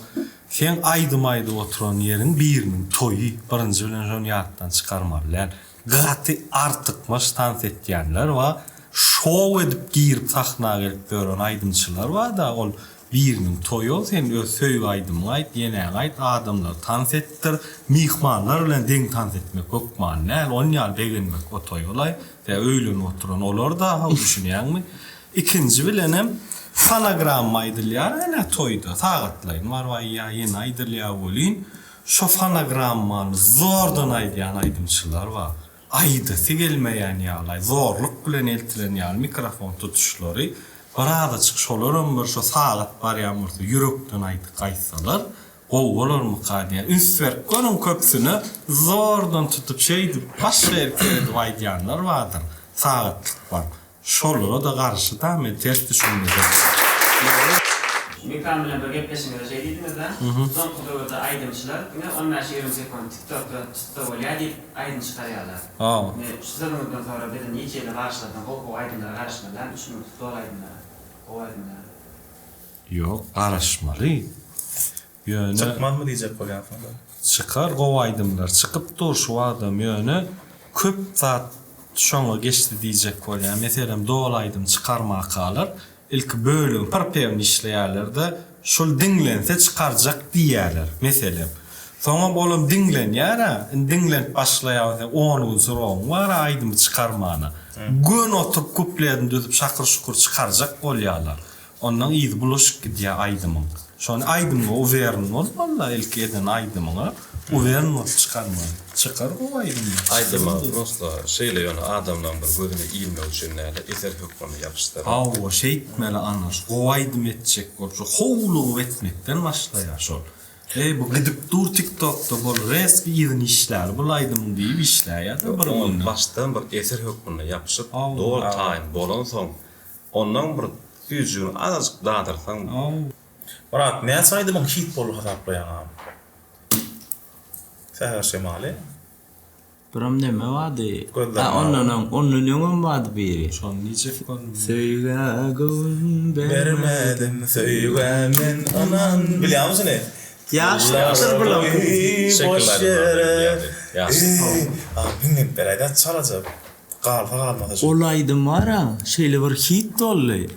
seň aýdym aýdyp oturan ýeriň biriniň toýy birinji bilen şony ýatdan çykarmaly däl gaty artykmaç tans etýänler bar şou edip girip sahna gelip ýören aýdymçylar barda ol Biriniň toýy ol sen öz söýgi aýdymyňy aýt ýenäňi aýt adamlary tans etdir myhmanlar bilen deň tans etmek hökman däl on ýaly begenmek o toý olaý tä öýlenip oturan olar da haw düşünýäňmi ikinji bilenem fonogramma aýdylýar ene toýda sagatlaýyn baryp aýýa ýene aýdylýar welin şo fonogrammany zordan aýdýan aýdymçylar bar Aýdasy gelmeýän ýaly, zorluk bilen eltilen ýaly mikrofon tutuşlary birazajyk şolaram bir şo sagat barýan bolsa ýürekden aýdyk aýtsalar gowy bolarmyka diýýän. Üns berip görüň köpüsine zordan tutup şeýdip baş berip seredip aýdýanlar bardyr sagatlyk baryp. Şolara-da garşy da men ters düşünmedim. Mekan bilen bir gepleşiňizde şeý diýdiňiz-dä, Soňky döwürde aýdymçylar diňe on bäş-ýigrimi sekunt TikTokda tutsa bolýar diýip aýdym çykarýarlar. Indi şu sözüňizden soňra biz niçe ýyla bagşylardan gowy-gowy aýdymlara garaşmaly dälmi, üç minutlyk doly aýdymlara, gowy aýdymlara. Ýok, garaşmaly. Ýöne. Çykmazmy diýjek bolýarsyňyz-a. Çykar gowy aýdymlar çykyp dur şu wagtam ýöne köp zat. şoňa geçdi diýjek bolýan. Meselem doly aýdym çykarmakalar ilki bölegini prpewini işleýärlerde şul diňlense çykarjak diýýärler meselem. Soňam olam diňlenýärä indi diňlenip başlaýar meselem on gün srogyň bara aýdymy çykarmana. Göni oturyp kupledini düzüp şakyr şukur çykarjak bolýarlar. Ondan yzy bulaşyk gidýär aýdymyň. Şony aýdymyňa uwerin bolmalyda ilki eden aýdymyňa uwerin bolup çykarmaly. Çykar gowy aýdymlar. Aýdyma prosta şeýle ýöne adamlaň bir gözüne ilmek üçin dälde eser hökmünde ýapyşdyr. Hawa şeýtmeli ana şu gowy aýdym etjek bolup şu howlugyp etmekden başlaýar şol. Eý bu gidip dur tiktokda bol reski yzyny işläli bul aýdymyň diýip işläýada bir günde. Başdan bir eser hökmünde ýapyşyp doly taýyn bolansoň Ondan bir süýjügini azajyk dadyrsaň. Myrat näçe aýdymyň hit boldy hasaplaýaň agam? Säher şemaly. Biram neme bardy? A ondan öň, ondan öňem bardy biri. Şony diýjek boldum. Söýgä göwün bermedim, söýgä men ynan. Bilýäňmi şuny? Ýaşlykdyr bulam. Boş ýere. Eý, agam hiňlenip beräýdä çalaja. Galsa galmasa şu. Ol aýdym bara şeýle bir hit boldy.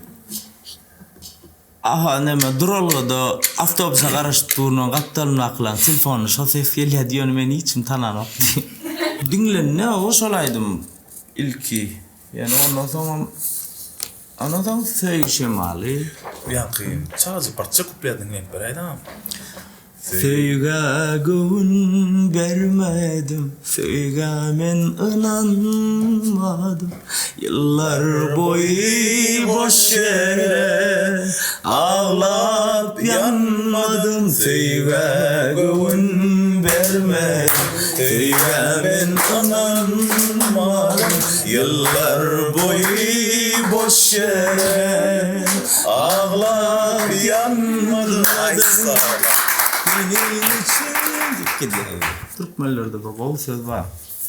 Aha neme duralgada awtobusa garaşyp durnan gapdalymdakylaryň telefonynda şo ses gelýärdi ýöne meni hiç kim tananokdy. Diňlendi o şol aýdym ilki. Ýöne ondan soňam ondan soň Söýgi şemaly. Ýaňky çalaja parça kuplet diňlenip beräýdä. Söýgä göwün bermedim, söýgä men ynanmadym, Ýyllar boýy boş ýere aglap ýanmadym, Söýgä göwün bermedim, söýgä men ynanmadym, Ýyllar boýy boş ýere aglap ýanmadym. Meniň üçin diýip gidýär. Türkmenlerde bir gowy söz bar.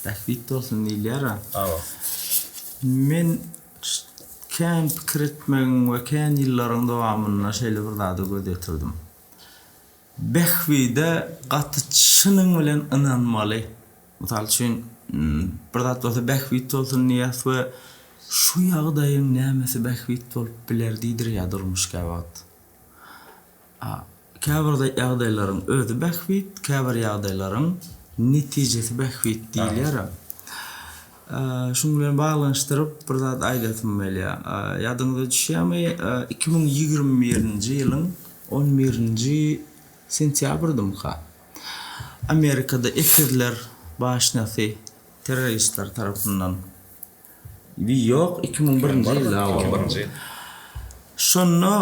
Bähbit bolsun diýilýär-ä. Hawa. Men kän pikir etmegiň we kän ýyllaryň dowamynda şeýle bir zada göz ýetirdim. Bähbide gaty çynyň bilen ynanmaly. Mysal üçin, bir zat bolsa bähbit bolsun diýýäs we şu ýagdaýyň nämesi bähbit bolup biler diýdirýär durmuş käwagt. A käbir ýagdaýlaryň özi bähbit, käbir ýagdaýlaryň netijesi bähbit diýilýär-ä. Şuň bilen baglanyşdyryp bir zat aýdasym gelýär. Ýadyňyza düşýärmi, 2021-nji ýylyň on birinji sentýabrdymyka? Amerikada ekizler başnasy terroristler tarapyndan Ýok, 2001-nji ýylda boldy. Şonda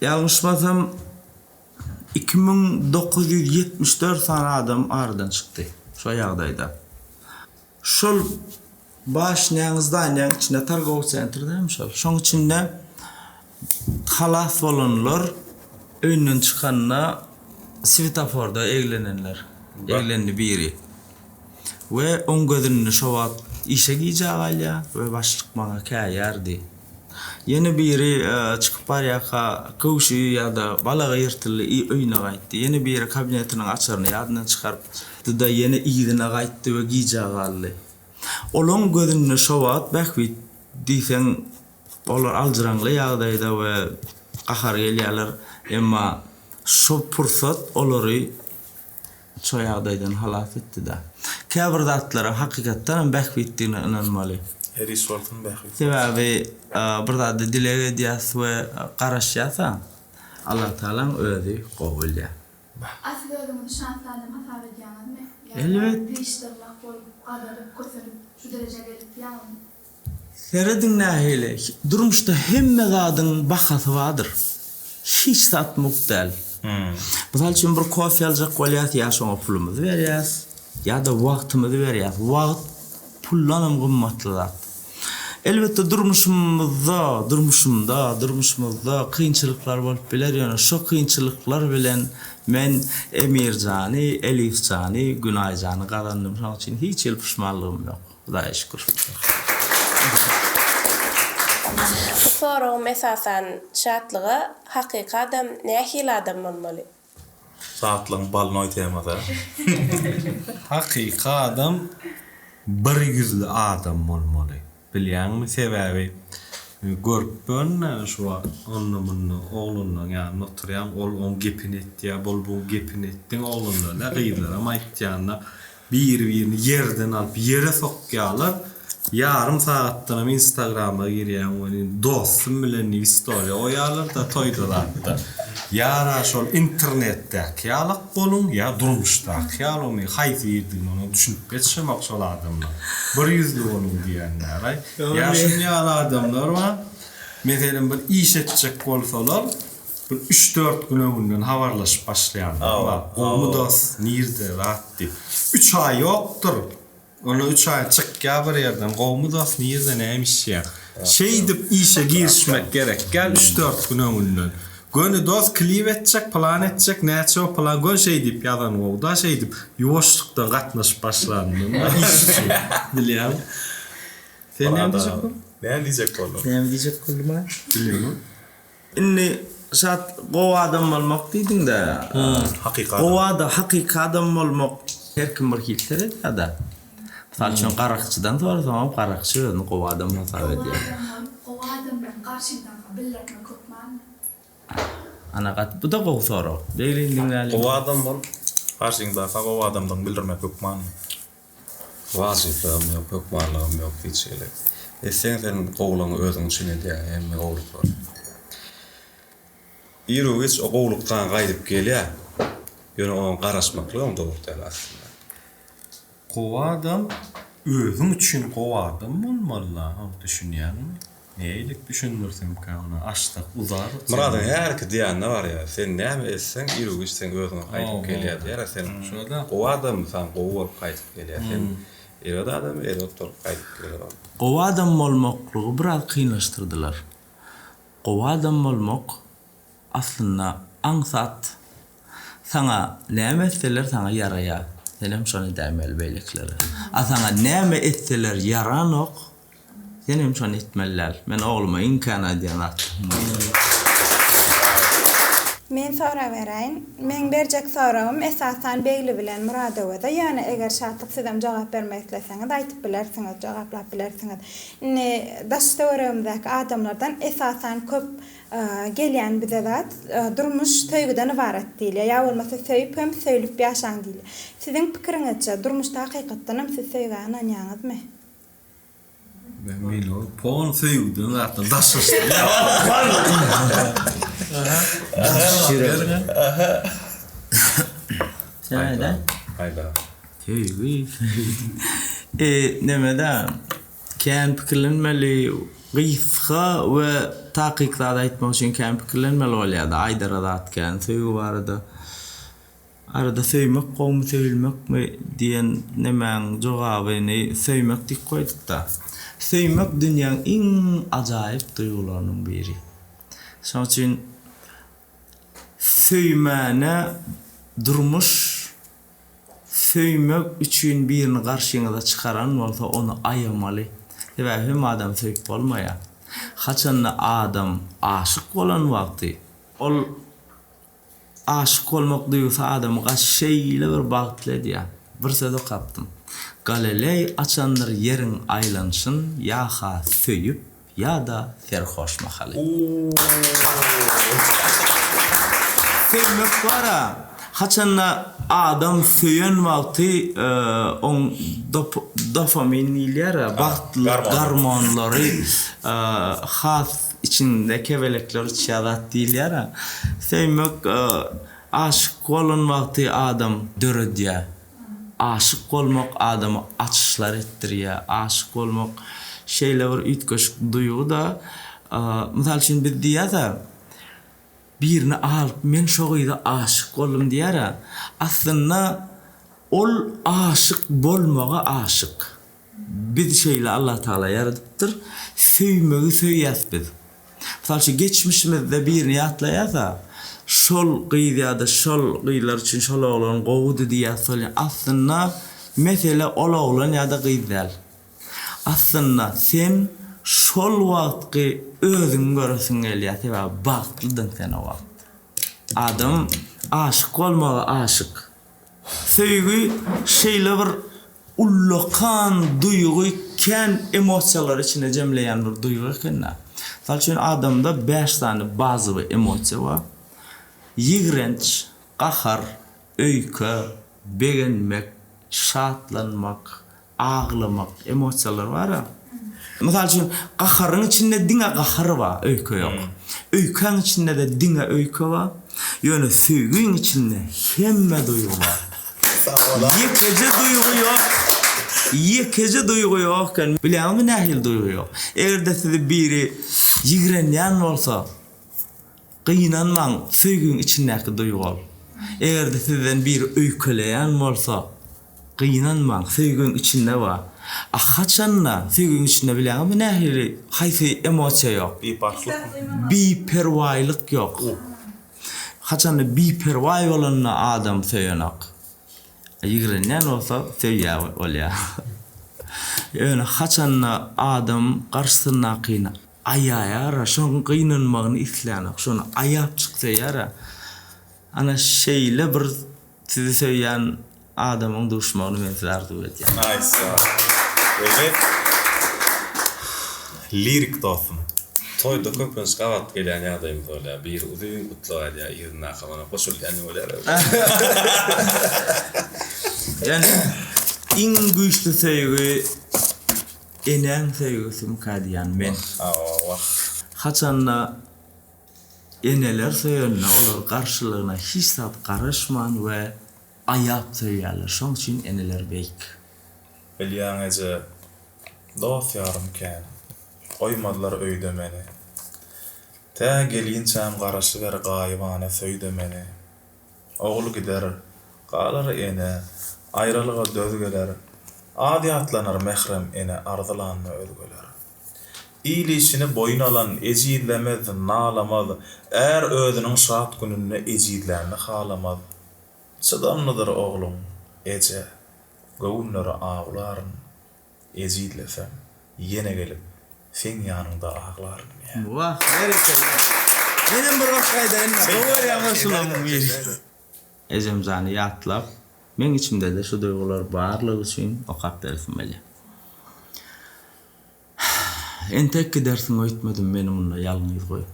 ýalňyşmasam 2974 sany adam aradan çykdy şo ýagdaýda. Şol başnýaň zdaniýaň içinde targowy sentr dämi şol? Şoň içinde halas bolanlar öýünden çykanda swetoforda eglenenler. Eglendi biri. We oň gözünde şo wagt işe gijä galýar we başlyk maňa käýärdi. Ýene biri çykyp barýarka köwşi ýa-da balagy ýyrtyldy i öýüne gaýtdy. Ýene biri kabinetiniň açaryny ýadyndan çykarypdy-da ýene yzyna gaýtdy we gijä galdy. Olaň gözünde şo wagt bähbit diýseň olar aljyraňly ýagdaýda we gahary gelýärler. Emma şo pursat olary Şo ýagdaýdan halas etdi-dä. Käbir zatlara hakykatdanam bähbitdigine ynanmaly. Her iş bolsun bähbit. Sebäbi bir zady dileg edýäs we garaşýas-a, Allatagalaň özi gowy bilýär. A siz özüňizi şansly adam hasap edýäňizmi? Ýa-da Elbet. diş-dyrnak bolup, gazalyp, kösenip şu derejä gelip ýaňyzmy? Serediň nähili, durmuşda hemme zadyň bahasy bardyr. Hiç zat mugt däl. Mysal üçin bir kofe aljak bolýas ýa şoňa pulumyzy berýäs, ýa-da wagtymyzy berýäs. Wagt puldanam gymmatly zat. Elbetde durmuşymyzda, durmuşymda, durmuşymyzda kynçylyklar bolup biler, ýöne şo kynçylyklar bilen men Emirjany, Elifjany, Günaýjany gazandym. Şonuň üçin hiç hili puşmanlygym ýok. Hudaýa şükür. Bu soragym esasan Şatlyga hakyky adam nähili adam bolmaly? Şatlygyň balnoý temasy. Hakyky adam. Bir ýüzli adam bolmaly. Bilýäňmi sebäbi görüp ýörün-dä şu wagt onda-munda oglanlaň ýanynda oturýaň ol oň gepini etýä bol buň gepini et diňe oglanlar däl gyzlaram aýtýanda biri-birini ýerden alyp ýere sokýalar ýarym sagatdanam instagrama girýäň welin dostum bilen diýip istoriýa goýýalar-da toýda zatda ýa-da şol internetdäki ýalak boluň ýa durmuşdaky ýalymy haýsy birdigine ona düşünip ýetişemok şol adamlar bir ýüzli boluň diýenleraý ýa şuny ýaly adamlar bar meselem bir iş etjek bolsalar bir üç dört gün öňünden habarlaşyp başlaýanlar bar gowmy dos nirde zat diýip üç aý ýokdur Onda üç aý çykýa bir ýerden gowmy dos nirde näme işýäň. Şeýdip işe girişmek gerek gel üç dört gün öňünden. Göni dos klip etjek plan etjek näçe o plan göni şeý diýip ýazan gowda şeýdip ýuwaşlykdan gatnaşyp başlanynda iş üçin bilýäňmi. Sen näme diýjek bolduň? Näme diýjek boldum? Näme diýjek boldum-a? Bilýäňmi? Indi Şat gowy adam bolmak diýdiňdä. Hakyky adam. Gowy adam, hakyky adam bolmak her kim bir hili seredýärdä. Mysal üçin garakçydan sorasaňam garakçy özüni gowy adam hasap Gowy edýär. adam bolup, gowy adamlaryň garşyňdaka bildirmek hökmanmy? Ana gaty bu-da gowy sorag. Beglin diňläliň. Gowy adam bolup, Garşyňdaka gowy adamdygyňy bildirmek hökmanmy? Wajyplygam ýok, hökmanlygam ýok hiç hili. Etseň sen gowulygyňy özüň üçin edýäň hemme gowulyklary. Iru-giç o gowulyk saňa gaýdyp gelýär. Ýöne oňa garaşmaklygam dogry däl aslynda. Gowy adam özüň üçin gowy adam bolmalyda, düşünýäňmi? Nähili düşündirsemkä ony açsak uzar. Myradyň härki diýenine barýar. Sen näme etseň iru-giç seň özüňe gaýdyp gelýär diýýär. Sen gowy adammy saňa gowy bolup gaýdyp gelýär. Sen erbet adammy erbet bolup gaýdyp geler ol. Gowy adam bolmaklygy biraz kynlaşdyrdylar. Gowy adam bolmak aslynda aňsat. Saňa näme etseler saňa ýaraýar. Senem şony edäýmeli beýlekilere. A saňa näme etseler ýaranok Sen hem şony etmeli däl. Men ogluma iň kän aýdýan zatlarym bu. Men soraberäýin. Meň berjek soragym esasan Begli bilen Myradöweze, ýöne eger Şatlyk sizem jogap bermek isleseňiz aýtyp bilersiňiz, jogaplap bilersiňiz. Indi daş töweregimizdäki adamlardan esasan köp gelýän bize zat durmuş söýgüden ybarat diýilýär ýa bolmasa söýüp hem söýlüp ýaşaň diýilýär. Siziň pikiriňizçe durmuşda hakykatdanam siz söýgä ynanýaňyzmy? Men o pol söýgüden zatdan daşlaşdym. Sen aýda. Aýda. Söýgi. E, nemede kän pikirlenmeli, gysga we takyk zat aýtmak üçin kän pikirlenmeli bolýar-da, aýdara zat kän söýgi barada. Arada söýmek gowumy söýülmekmi diýen nemäň jogabyny söýmek diýip goýdukda. Söýmek dünýäň iň ajaýyp duýgularynyň biri. Şonuň üçin söýmäne durmuş söýmek üçin birini garşyňyza çykaran bolsa ony aýamaly. Sebäbi hemme adamy söýüp bolmaýar. Haçanda adam aşyk bolan wagty ol Aşyk bolmak duýgusy adamy gaş şeýle bir bagtly edýär. Bir söz okapdym. Galilei açandyr ýeriň aýlanyşyn ýa-ha söýüp, ýa-da serhoş mahaly. Söýmek bar-a, haçanda adam söýen wagty oň dofamin diýilýär-ä, bagtlylyk gormonlary has Içinde kebelekler uçýar zat diýilýär-ä. Söýmek aşyk bolan wagty adam döredýär. Aşyk bolmak adama açyşlar etdirýär. Aşyk bolmak şeýle bir üýtgeşik duýgy-da. Mysal üçin biz diýýäs-ä, birini alyp men şo gyza aşyk boldum diýýär-ä. Aslynda ol aşyk bolmaga aşyk. Bizi şeýle Allatagala ýaradypdyr. Söýmegi söýýäs biz. Mysal üçin geçmişimizde birini ýatlaýas-a, şol gyz ýa-da şol gyzlar üçin şol oglan gowudy diýýäs şol aslynda mesele ol oglan ýa-da gyz däl. Aslynda sen şol wagtky özüňi göresiň gelýär sebäbi bagtlydyň sen o wagt. Adam aşyk bolmaga aşyk. Söýgi şeýle bir. ullakan duýgy kän emosiýalary içine jemleýän bir duýgy ekende. Mysal üçin adamda 5 sany bazowy emosiýa bar. Ýigrenç, gahar, öýke, begenmek, şatlanmak, aglamak emosiýalary bar-a. Mysal üçin, gaharyň içinde diňe gahar bar, öýke ýok. Öýkäň içinde-de diňe öýke bar. Ýöne söýgiň içinde hemme duýgy bar. Ýekeje duýgy ýok. Ýekeje duýgy ýok eken. Bilýäňizmi nähili duýgy ýok? Eger-de sizi biri ýigrenýän bolsa, Gynanmaň, söýgiň içindäki duýgy ol. Eger-de sizden biri öýkeleýän bolsa, gynanmaň, söýgiň içinde bar. A haçanda söýgiň içinde bilýäňizmi nähili, haýsy emosiýa ýok? Biparhlykmy? Biperwaýlyk ýok. Haçanda biperwaý bolanda adam söýenok. Ýigrenýän bolsa söýýär bolýar. Ýöne haçanda adam garşysyndakyny aýaýar-a, şonuň gynanmagyny islänok, şony aýap çyk söýýär-ä. Ana şeýle bir sizi söýýän adamyň duşmagyny men size arzuw edýän. Nice. Özi lirik dostum. Toýda köplenç gabat gelýän ýagdaýymyz bolýar. Biri uzyn gutlag aýdýar, yzyndaky oňa goşulýan bolýar. Ýani iň güýçli söýgi enäň söýgüsimikä diýýän men. Wah. Haçanda eneler söýende olar garşylygyna hiç zat garaşman we aýap söýýärler. Şoň üçin eneler beýik. Bilýäň eje, dost-ýarym kän. Goýmazlar öýde meni. Tä gelinçäm garaşyber gaýybana söý-de meni. Ogul gider, galar ene, aýralyga döz geler. Az ýatlanar mährem ene arzylanda özgeler. Il işini boýun alan ejizlemez, nalamaz, är özüniň şat gününde ejizlänini halamaz. Çydamlydyr ogluň, eje, göwünleri awlaryn. Ejizlesem, ýene gelip, seň ýanyňda aglaryn diýýär. Wah, berekella. Menem bir goşgy aýdaýynda, gowy görýän goşgularymyň biri. Ejemjany ýatlap, meň içimde-de şu duýgular barlygy üçin okap beresim gelýär. Entek gidersiň öýtmedim meni munda ýalňyz goýup.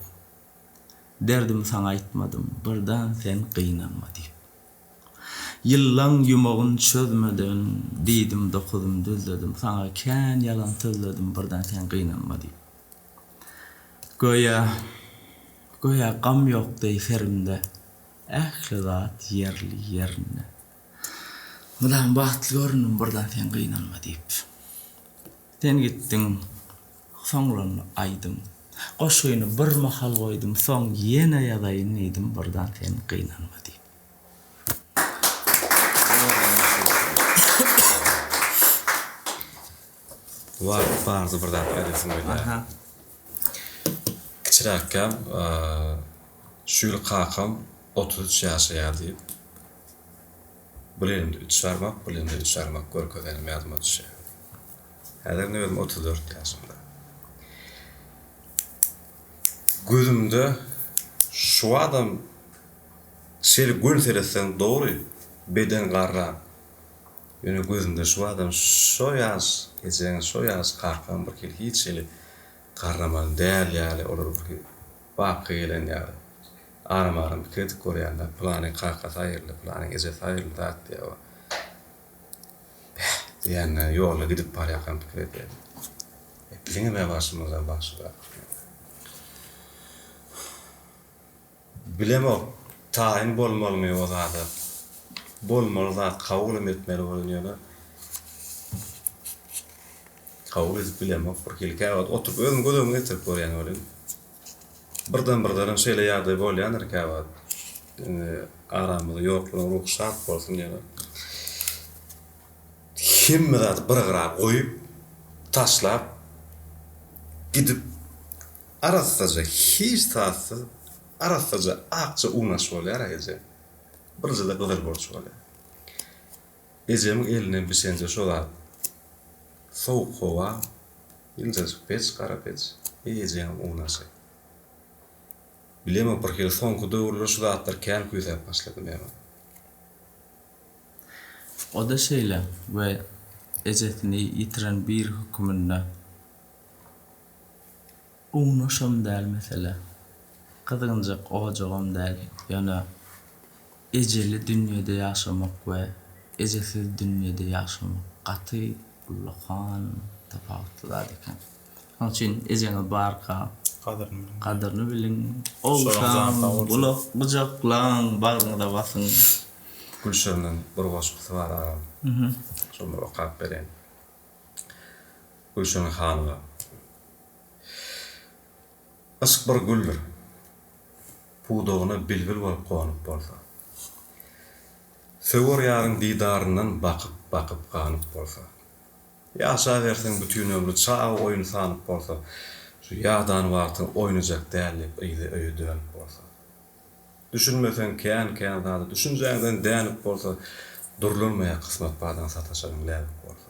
Derdimi saňa aýtmadym, birden sen gynanma diýip. Ýyllaň ýumagyn çözmeden, diýdim dokuzym düzledim, saňa kän ýalan sözledim, birden sen gynanma diýip. Göýä, göýä gam ýok deý serimde, ähli zat ýerli ýerinde. Mydam bagtly göründim, birden sen gynanma diýip. Sen gitdiň, soňlandy aýdym. Goşgyny bir mahal goýdum, soň ýene ýazaýyn diýdim, birden sen gynanma diýip. Wagt bardy bir zat aýdasym gelýär. Kiçiräkkäm şu ýyl kakam 33 ýaşaýar diýip bir elimde üç barmak, bir elimde üç barmak görkezenim ýadyma düşýär. Häzir indi özüm 34 ýaşymda. Gözümde şu adam Şeýle göni seretseň dogry, beden garran. Ýöne gözünde şu adam şo ýaş ejeň, şo ýaş kakaň birhili hiç hili garramaly däl ýaly, olar birhili baky gelen ýaly. Aram-aram pikir edip görýän-dä, pylanyň kakasy aýryldy, pylanyň ejesi aýryldy zat diýýär. Beh, diýýän-de, ýolda gidip barýarkam pikir edýän. E, biziňem-ä başymyzdan bagşy bar. Bilemok, taýyn bolmalymy o zada. Bolmaly zat kabulam etmeli bolan ýöne kabul edip bilemok bir hili käwagt oturyp özüm göz öňüme getirip görýän welin birden birdenem şeýle ýagdaý bolýandyr käwagt indi aramyzda ýoklaryň ruhy şat bolsun ýöne hemme zady bir gyra goýup taşlap gidip Arassaja hiç zatsyz arassaja akja unaş bolýar eje. Birjede gyzyl burç bolýar. Ejemiň elinden bişenje şo zat. Sowuk howa, ýyljajyk peç, gara peç, eý ejeňem unaşy. Bilemok birhili soňky döwürler şu zatlary kän küýsäp başladym ýa. O-da şeýle we. Ejesini ýitiren biri höküminde Unaşam däl mesele. Gyzgynjak ojagam däl. Ýöne ejeli dünýede ýaşamak we ejesiz dünýede ýaşamak gaty ullakan tapawutly zat eken. Şonuň üçin ejeňiz barka gadyryny biliň. Ogşaň, gulak gujaklaň, bagryňyza basyň. Gülşiriniň bir goşgusy bar agam. Şony bir okap bereýin. Gülşirin hanyma. Yşk bir güldür. Pudagyna bilbil bolup gonup bolsa. Söwer ýaryň didaryndan bakyp-bakyp ganyp bolsa. Ýaşaberseň bütin ömri çaga oýny sanyp bolsa. Şu ýadan wagtyň oýnajak däl diýip yza öýe dönüp bolsa. Düşünmeseň kän-kän zada düşünjäňden dänip bolsa. Durlanmaýar kysmat badan sataşanyň läbik bolsa.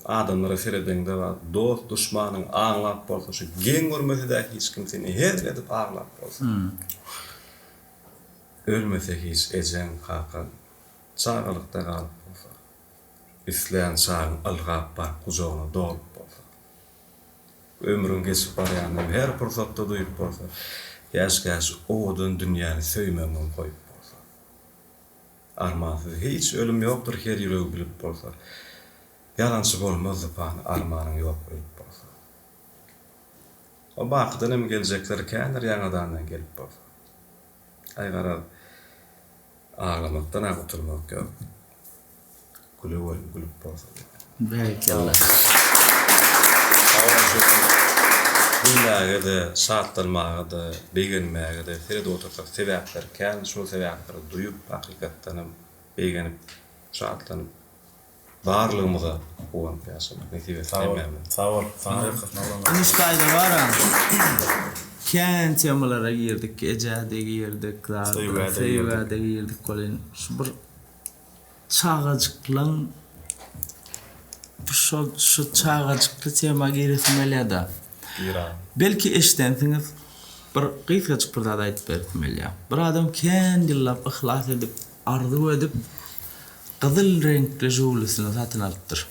Adamlara seredeňde bar, dost duşmanyň aňlap bolsa şu geň görmesedä hiç kim seni hezil edip aglap bolsa. Ölmese hiç ejeň kakaň çagalykda galyp bolsa. Islän çagyň ylgap baryp gujagyna dolup bolsa. Ömrüň geçip barýanyny her pursatda duýup bolsa. Käş-käş owadan dünýäni söýmegiňem goýup bolsa. Armansyz hiç ölüm ýokdur her ýüregi bilip bolsa. Ýalançy bolmazdy pany armanyň ýok ölüp bolsa. O bakydan hem geljekler kändir ýaňadandan gelip bolsa. Aý garaz aglamakdan-a gutulmak ýok. Güleweriň gülüp bolsa diýýän. Berekella. Gülmäge-de, şatlanmaga-da, begenmäge-de seredip otursak sebäpler kän, şol sebäpleri duýup hakykatdanam begenip, şatlanyp, barlygymyza guwanyp ýaşamak nesip etsin hemmämize. Sag bol. Saňa ýalkasyn oglanlar. Indi şu taýda bara kän temalara girdik, ejä-de girdik, zada, söýgä-de girdik welin şu bir Çagajyklaň şol şu çagajykly tema giresim gelýärde. Gir agam. Belki eşidensiňiz bir gysgajyk bir zat aýdyp beresim gelýär. Bir adam kän ýyllap yhlas edip, arzuw edip gyzyl reňkli žigulisini satyn alypdyr.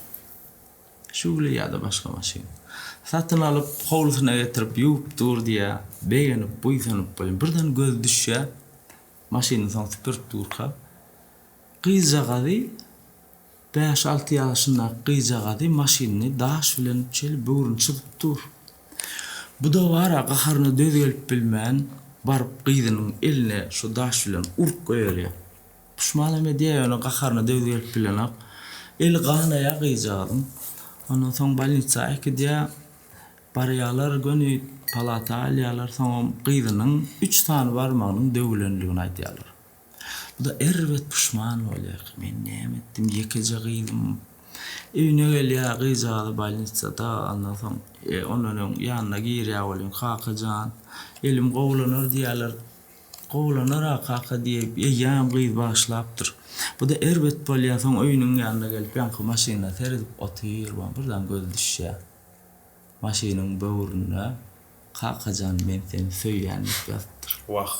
Žiguli ýa-da başga maşyn. Satyn alyp howlusyna getirip ýuwup dur diýýär. Begenip, buýsanyp welin birden gözi düşýär. Maşynyny soň süpürip durka, gyzjagazy, bäş-alty ýaşyndaky gyzjagazy maşynyny daş bilen şeýle böwrüni çyzyp dur. Bu-da bar-a, gaharyna döz gelip bilmän, baryp gyzynyň eline şu daş bilen urup goýberýär. Puşmanam edýär, ýöne gaharyna döz gelip bilenok. Eli ganaýar gyzjagazyň. Ondan soň bolnisa äkidýär. Barýarlar, göni palata alýarlar, soňam gyzynyň üç sany barmagynyň döwülenligini aýdýarlar. Bu-da erbet puşman bolýar, men näme etdim, ýekeje gyzym. Öýüne gelýär, gyzjagazy bolnisada, ondan soň ondan öň ýanyna girýär welin, Kaka jan, elim gowulanar diýýärler. Gowulanar-a, kaka diýip, eýýäm gyz bagyşlapdyr. Bu-da erbet bolýar, soň öýüniň ýanyna gelip, ýaňky maşynyna seredip otyr, birden gözi düşýär. Maşynyň böwründe Kakajan men seni söýýän diýip ýazypdyr. Wah.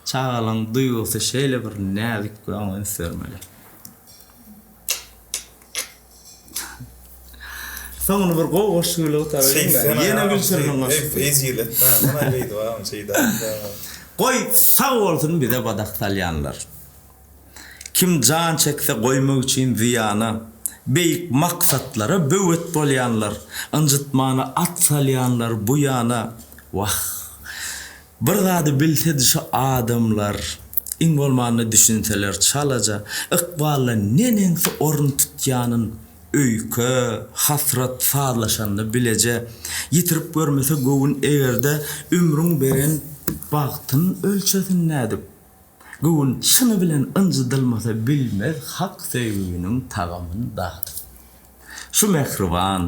Çagalaň duýgusy şeýle bir näzik we oňa üns bermeli. Soňuny bir gowy goşgy bilen gutaraýyn-da. Ýene Gülşiriniň goşgusy. Ejizletme, muny beýdip agam şeýdip. Goý, sag bolsun bize badak salýanlar. Kim jan çekse goýmak üçin zyýana, Beýik maksatlara böwet bolýanlar, Ynjytmana at salýanlar bu ýana, Wah, bir zady bilsedi şu adamlar, Iň bolmanda düşünseler çalaja, Ykbalda neneňsi orun tutýanyn, Öýke, hasrat sazlaşanda bileje, Ýitirip görmese göwün eger-de, Ömrüň beren bagtyn ölçesin nädip? Göwün çyny bilen ynjydylmasa bilmez hak söýginiň tagamyn dadyp. Şu mähriban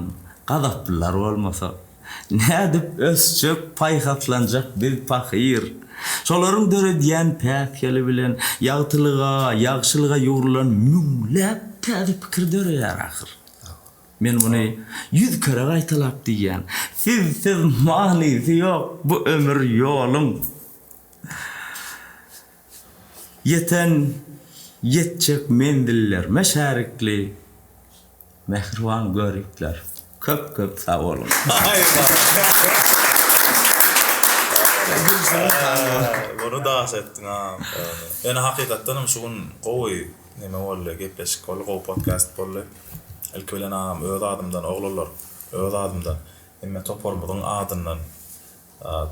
gazaplylar bolmasa, nädip ösjek, paýhaslanjak biz pahyr. Şolaryň döredýän päsgeli bilen ýagtylyga, ýagşylyga ýugrulan müňläp täze pikir döreýär ahyr. Men muny ýüz kere gaýtalap diýýän. Sizsiz manysy ýok bu ömür ýoluň. Ýeten, ýetjek menzillerme şärikli. Mähriban göripler. Köp köp sag boluň. Muny daş etdiň a. Ýöne hakykatdan hem şu gün gowy neme boldy, gepleşik boldy, gowy podkast boldy. Ilki bilen agam öz adymdan oglanlar, öz adymdan, hemme toparymyzyň adyndan,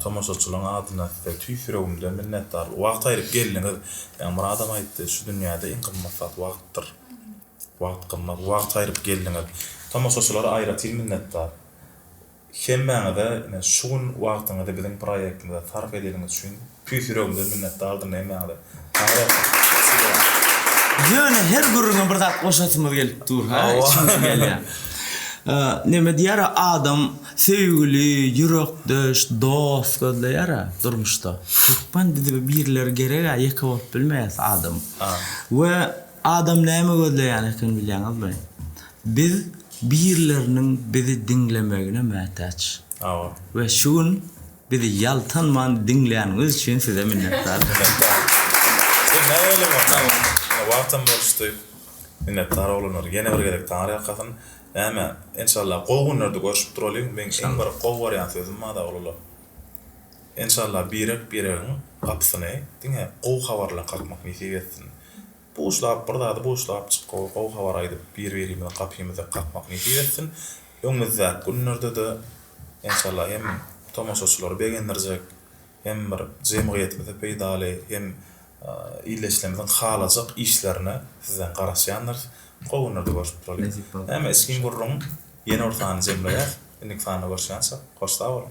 tomaşaçylaryň adyndan size tüýs ýüregimden minnetdar. Wagt aýryp geldiňiz. Ýa Myradam aýtdy, şu dünýäde iň gymmat zat wagtdyr. Wagt gymmat. Wagt aýryp geldiňiz. Tomaşaçylara aýratyn minnetdar. Hemmäňize ine şu gün wagtyňyzy biziň proýektimize sarp edeniňiz üçin tüýs ýüregimden minnetdardyryn hemmäňize. Taňryýalkasyn. Ýöne her gürrüňe bir zat goşasymyz gelip dur ha içimden gelýär. Neme diýer adam söýgüli, ýürekdeş, dost gözleýär durmuşda. Hökman bize birileri gereg-ä ýeke bolup bilmeýäs adam. We Adam näme gözleýän eken bilýäňizmi? Biz birleriniň bizi diňlemegine mätäç. Hawa. We şu gün bizi ýaltanman diňläniňiz üçin size minnetdar. Minnetdar. Jemläýeliň onda. Ine wagtam boluşdy. Minnetdar oglanlar. Ýene bir gezek Taňry ýalkasyn. Näme, enşalla gowy günlerde görşüp duralyň. Meň iň bir gowy görýän sözüm bar-da oglanlar. Enşalla birek-biregiň gapysyny diňe gowy habar bilen kakmak nesip etsin. Buşlap bir zady buşlap çyk gowy gowy habar aýdyp bir birimiziň gapymyzy kakmak nesip etsin. Öňümizdäki günlerde-de enşalla hem tomaşaçylary begendirjek hem bir jemgyýetimize peýdaly hem ildeşlerimiziň halajak işlerine sizden garaşýandyrys. Gowy günlerde görşüp duralyň. Näme içgin gürrüň ýene bir sany jemleýäs. Indiki sanda görüşýänçä hoş sag boluň.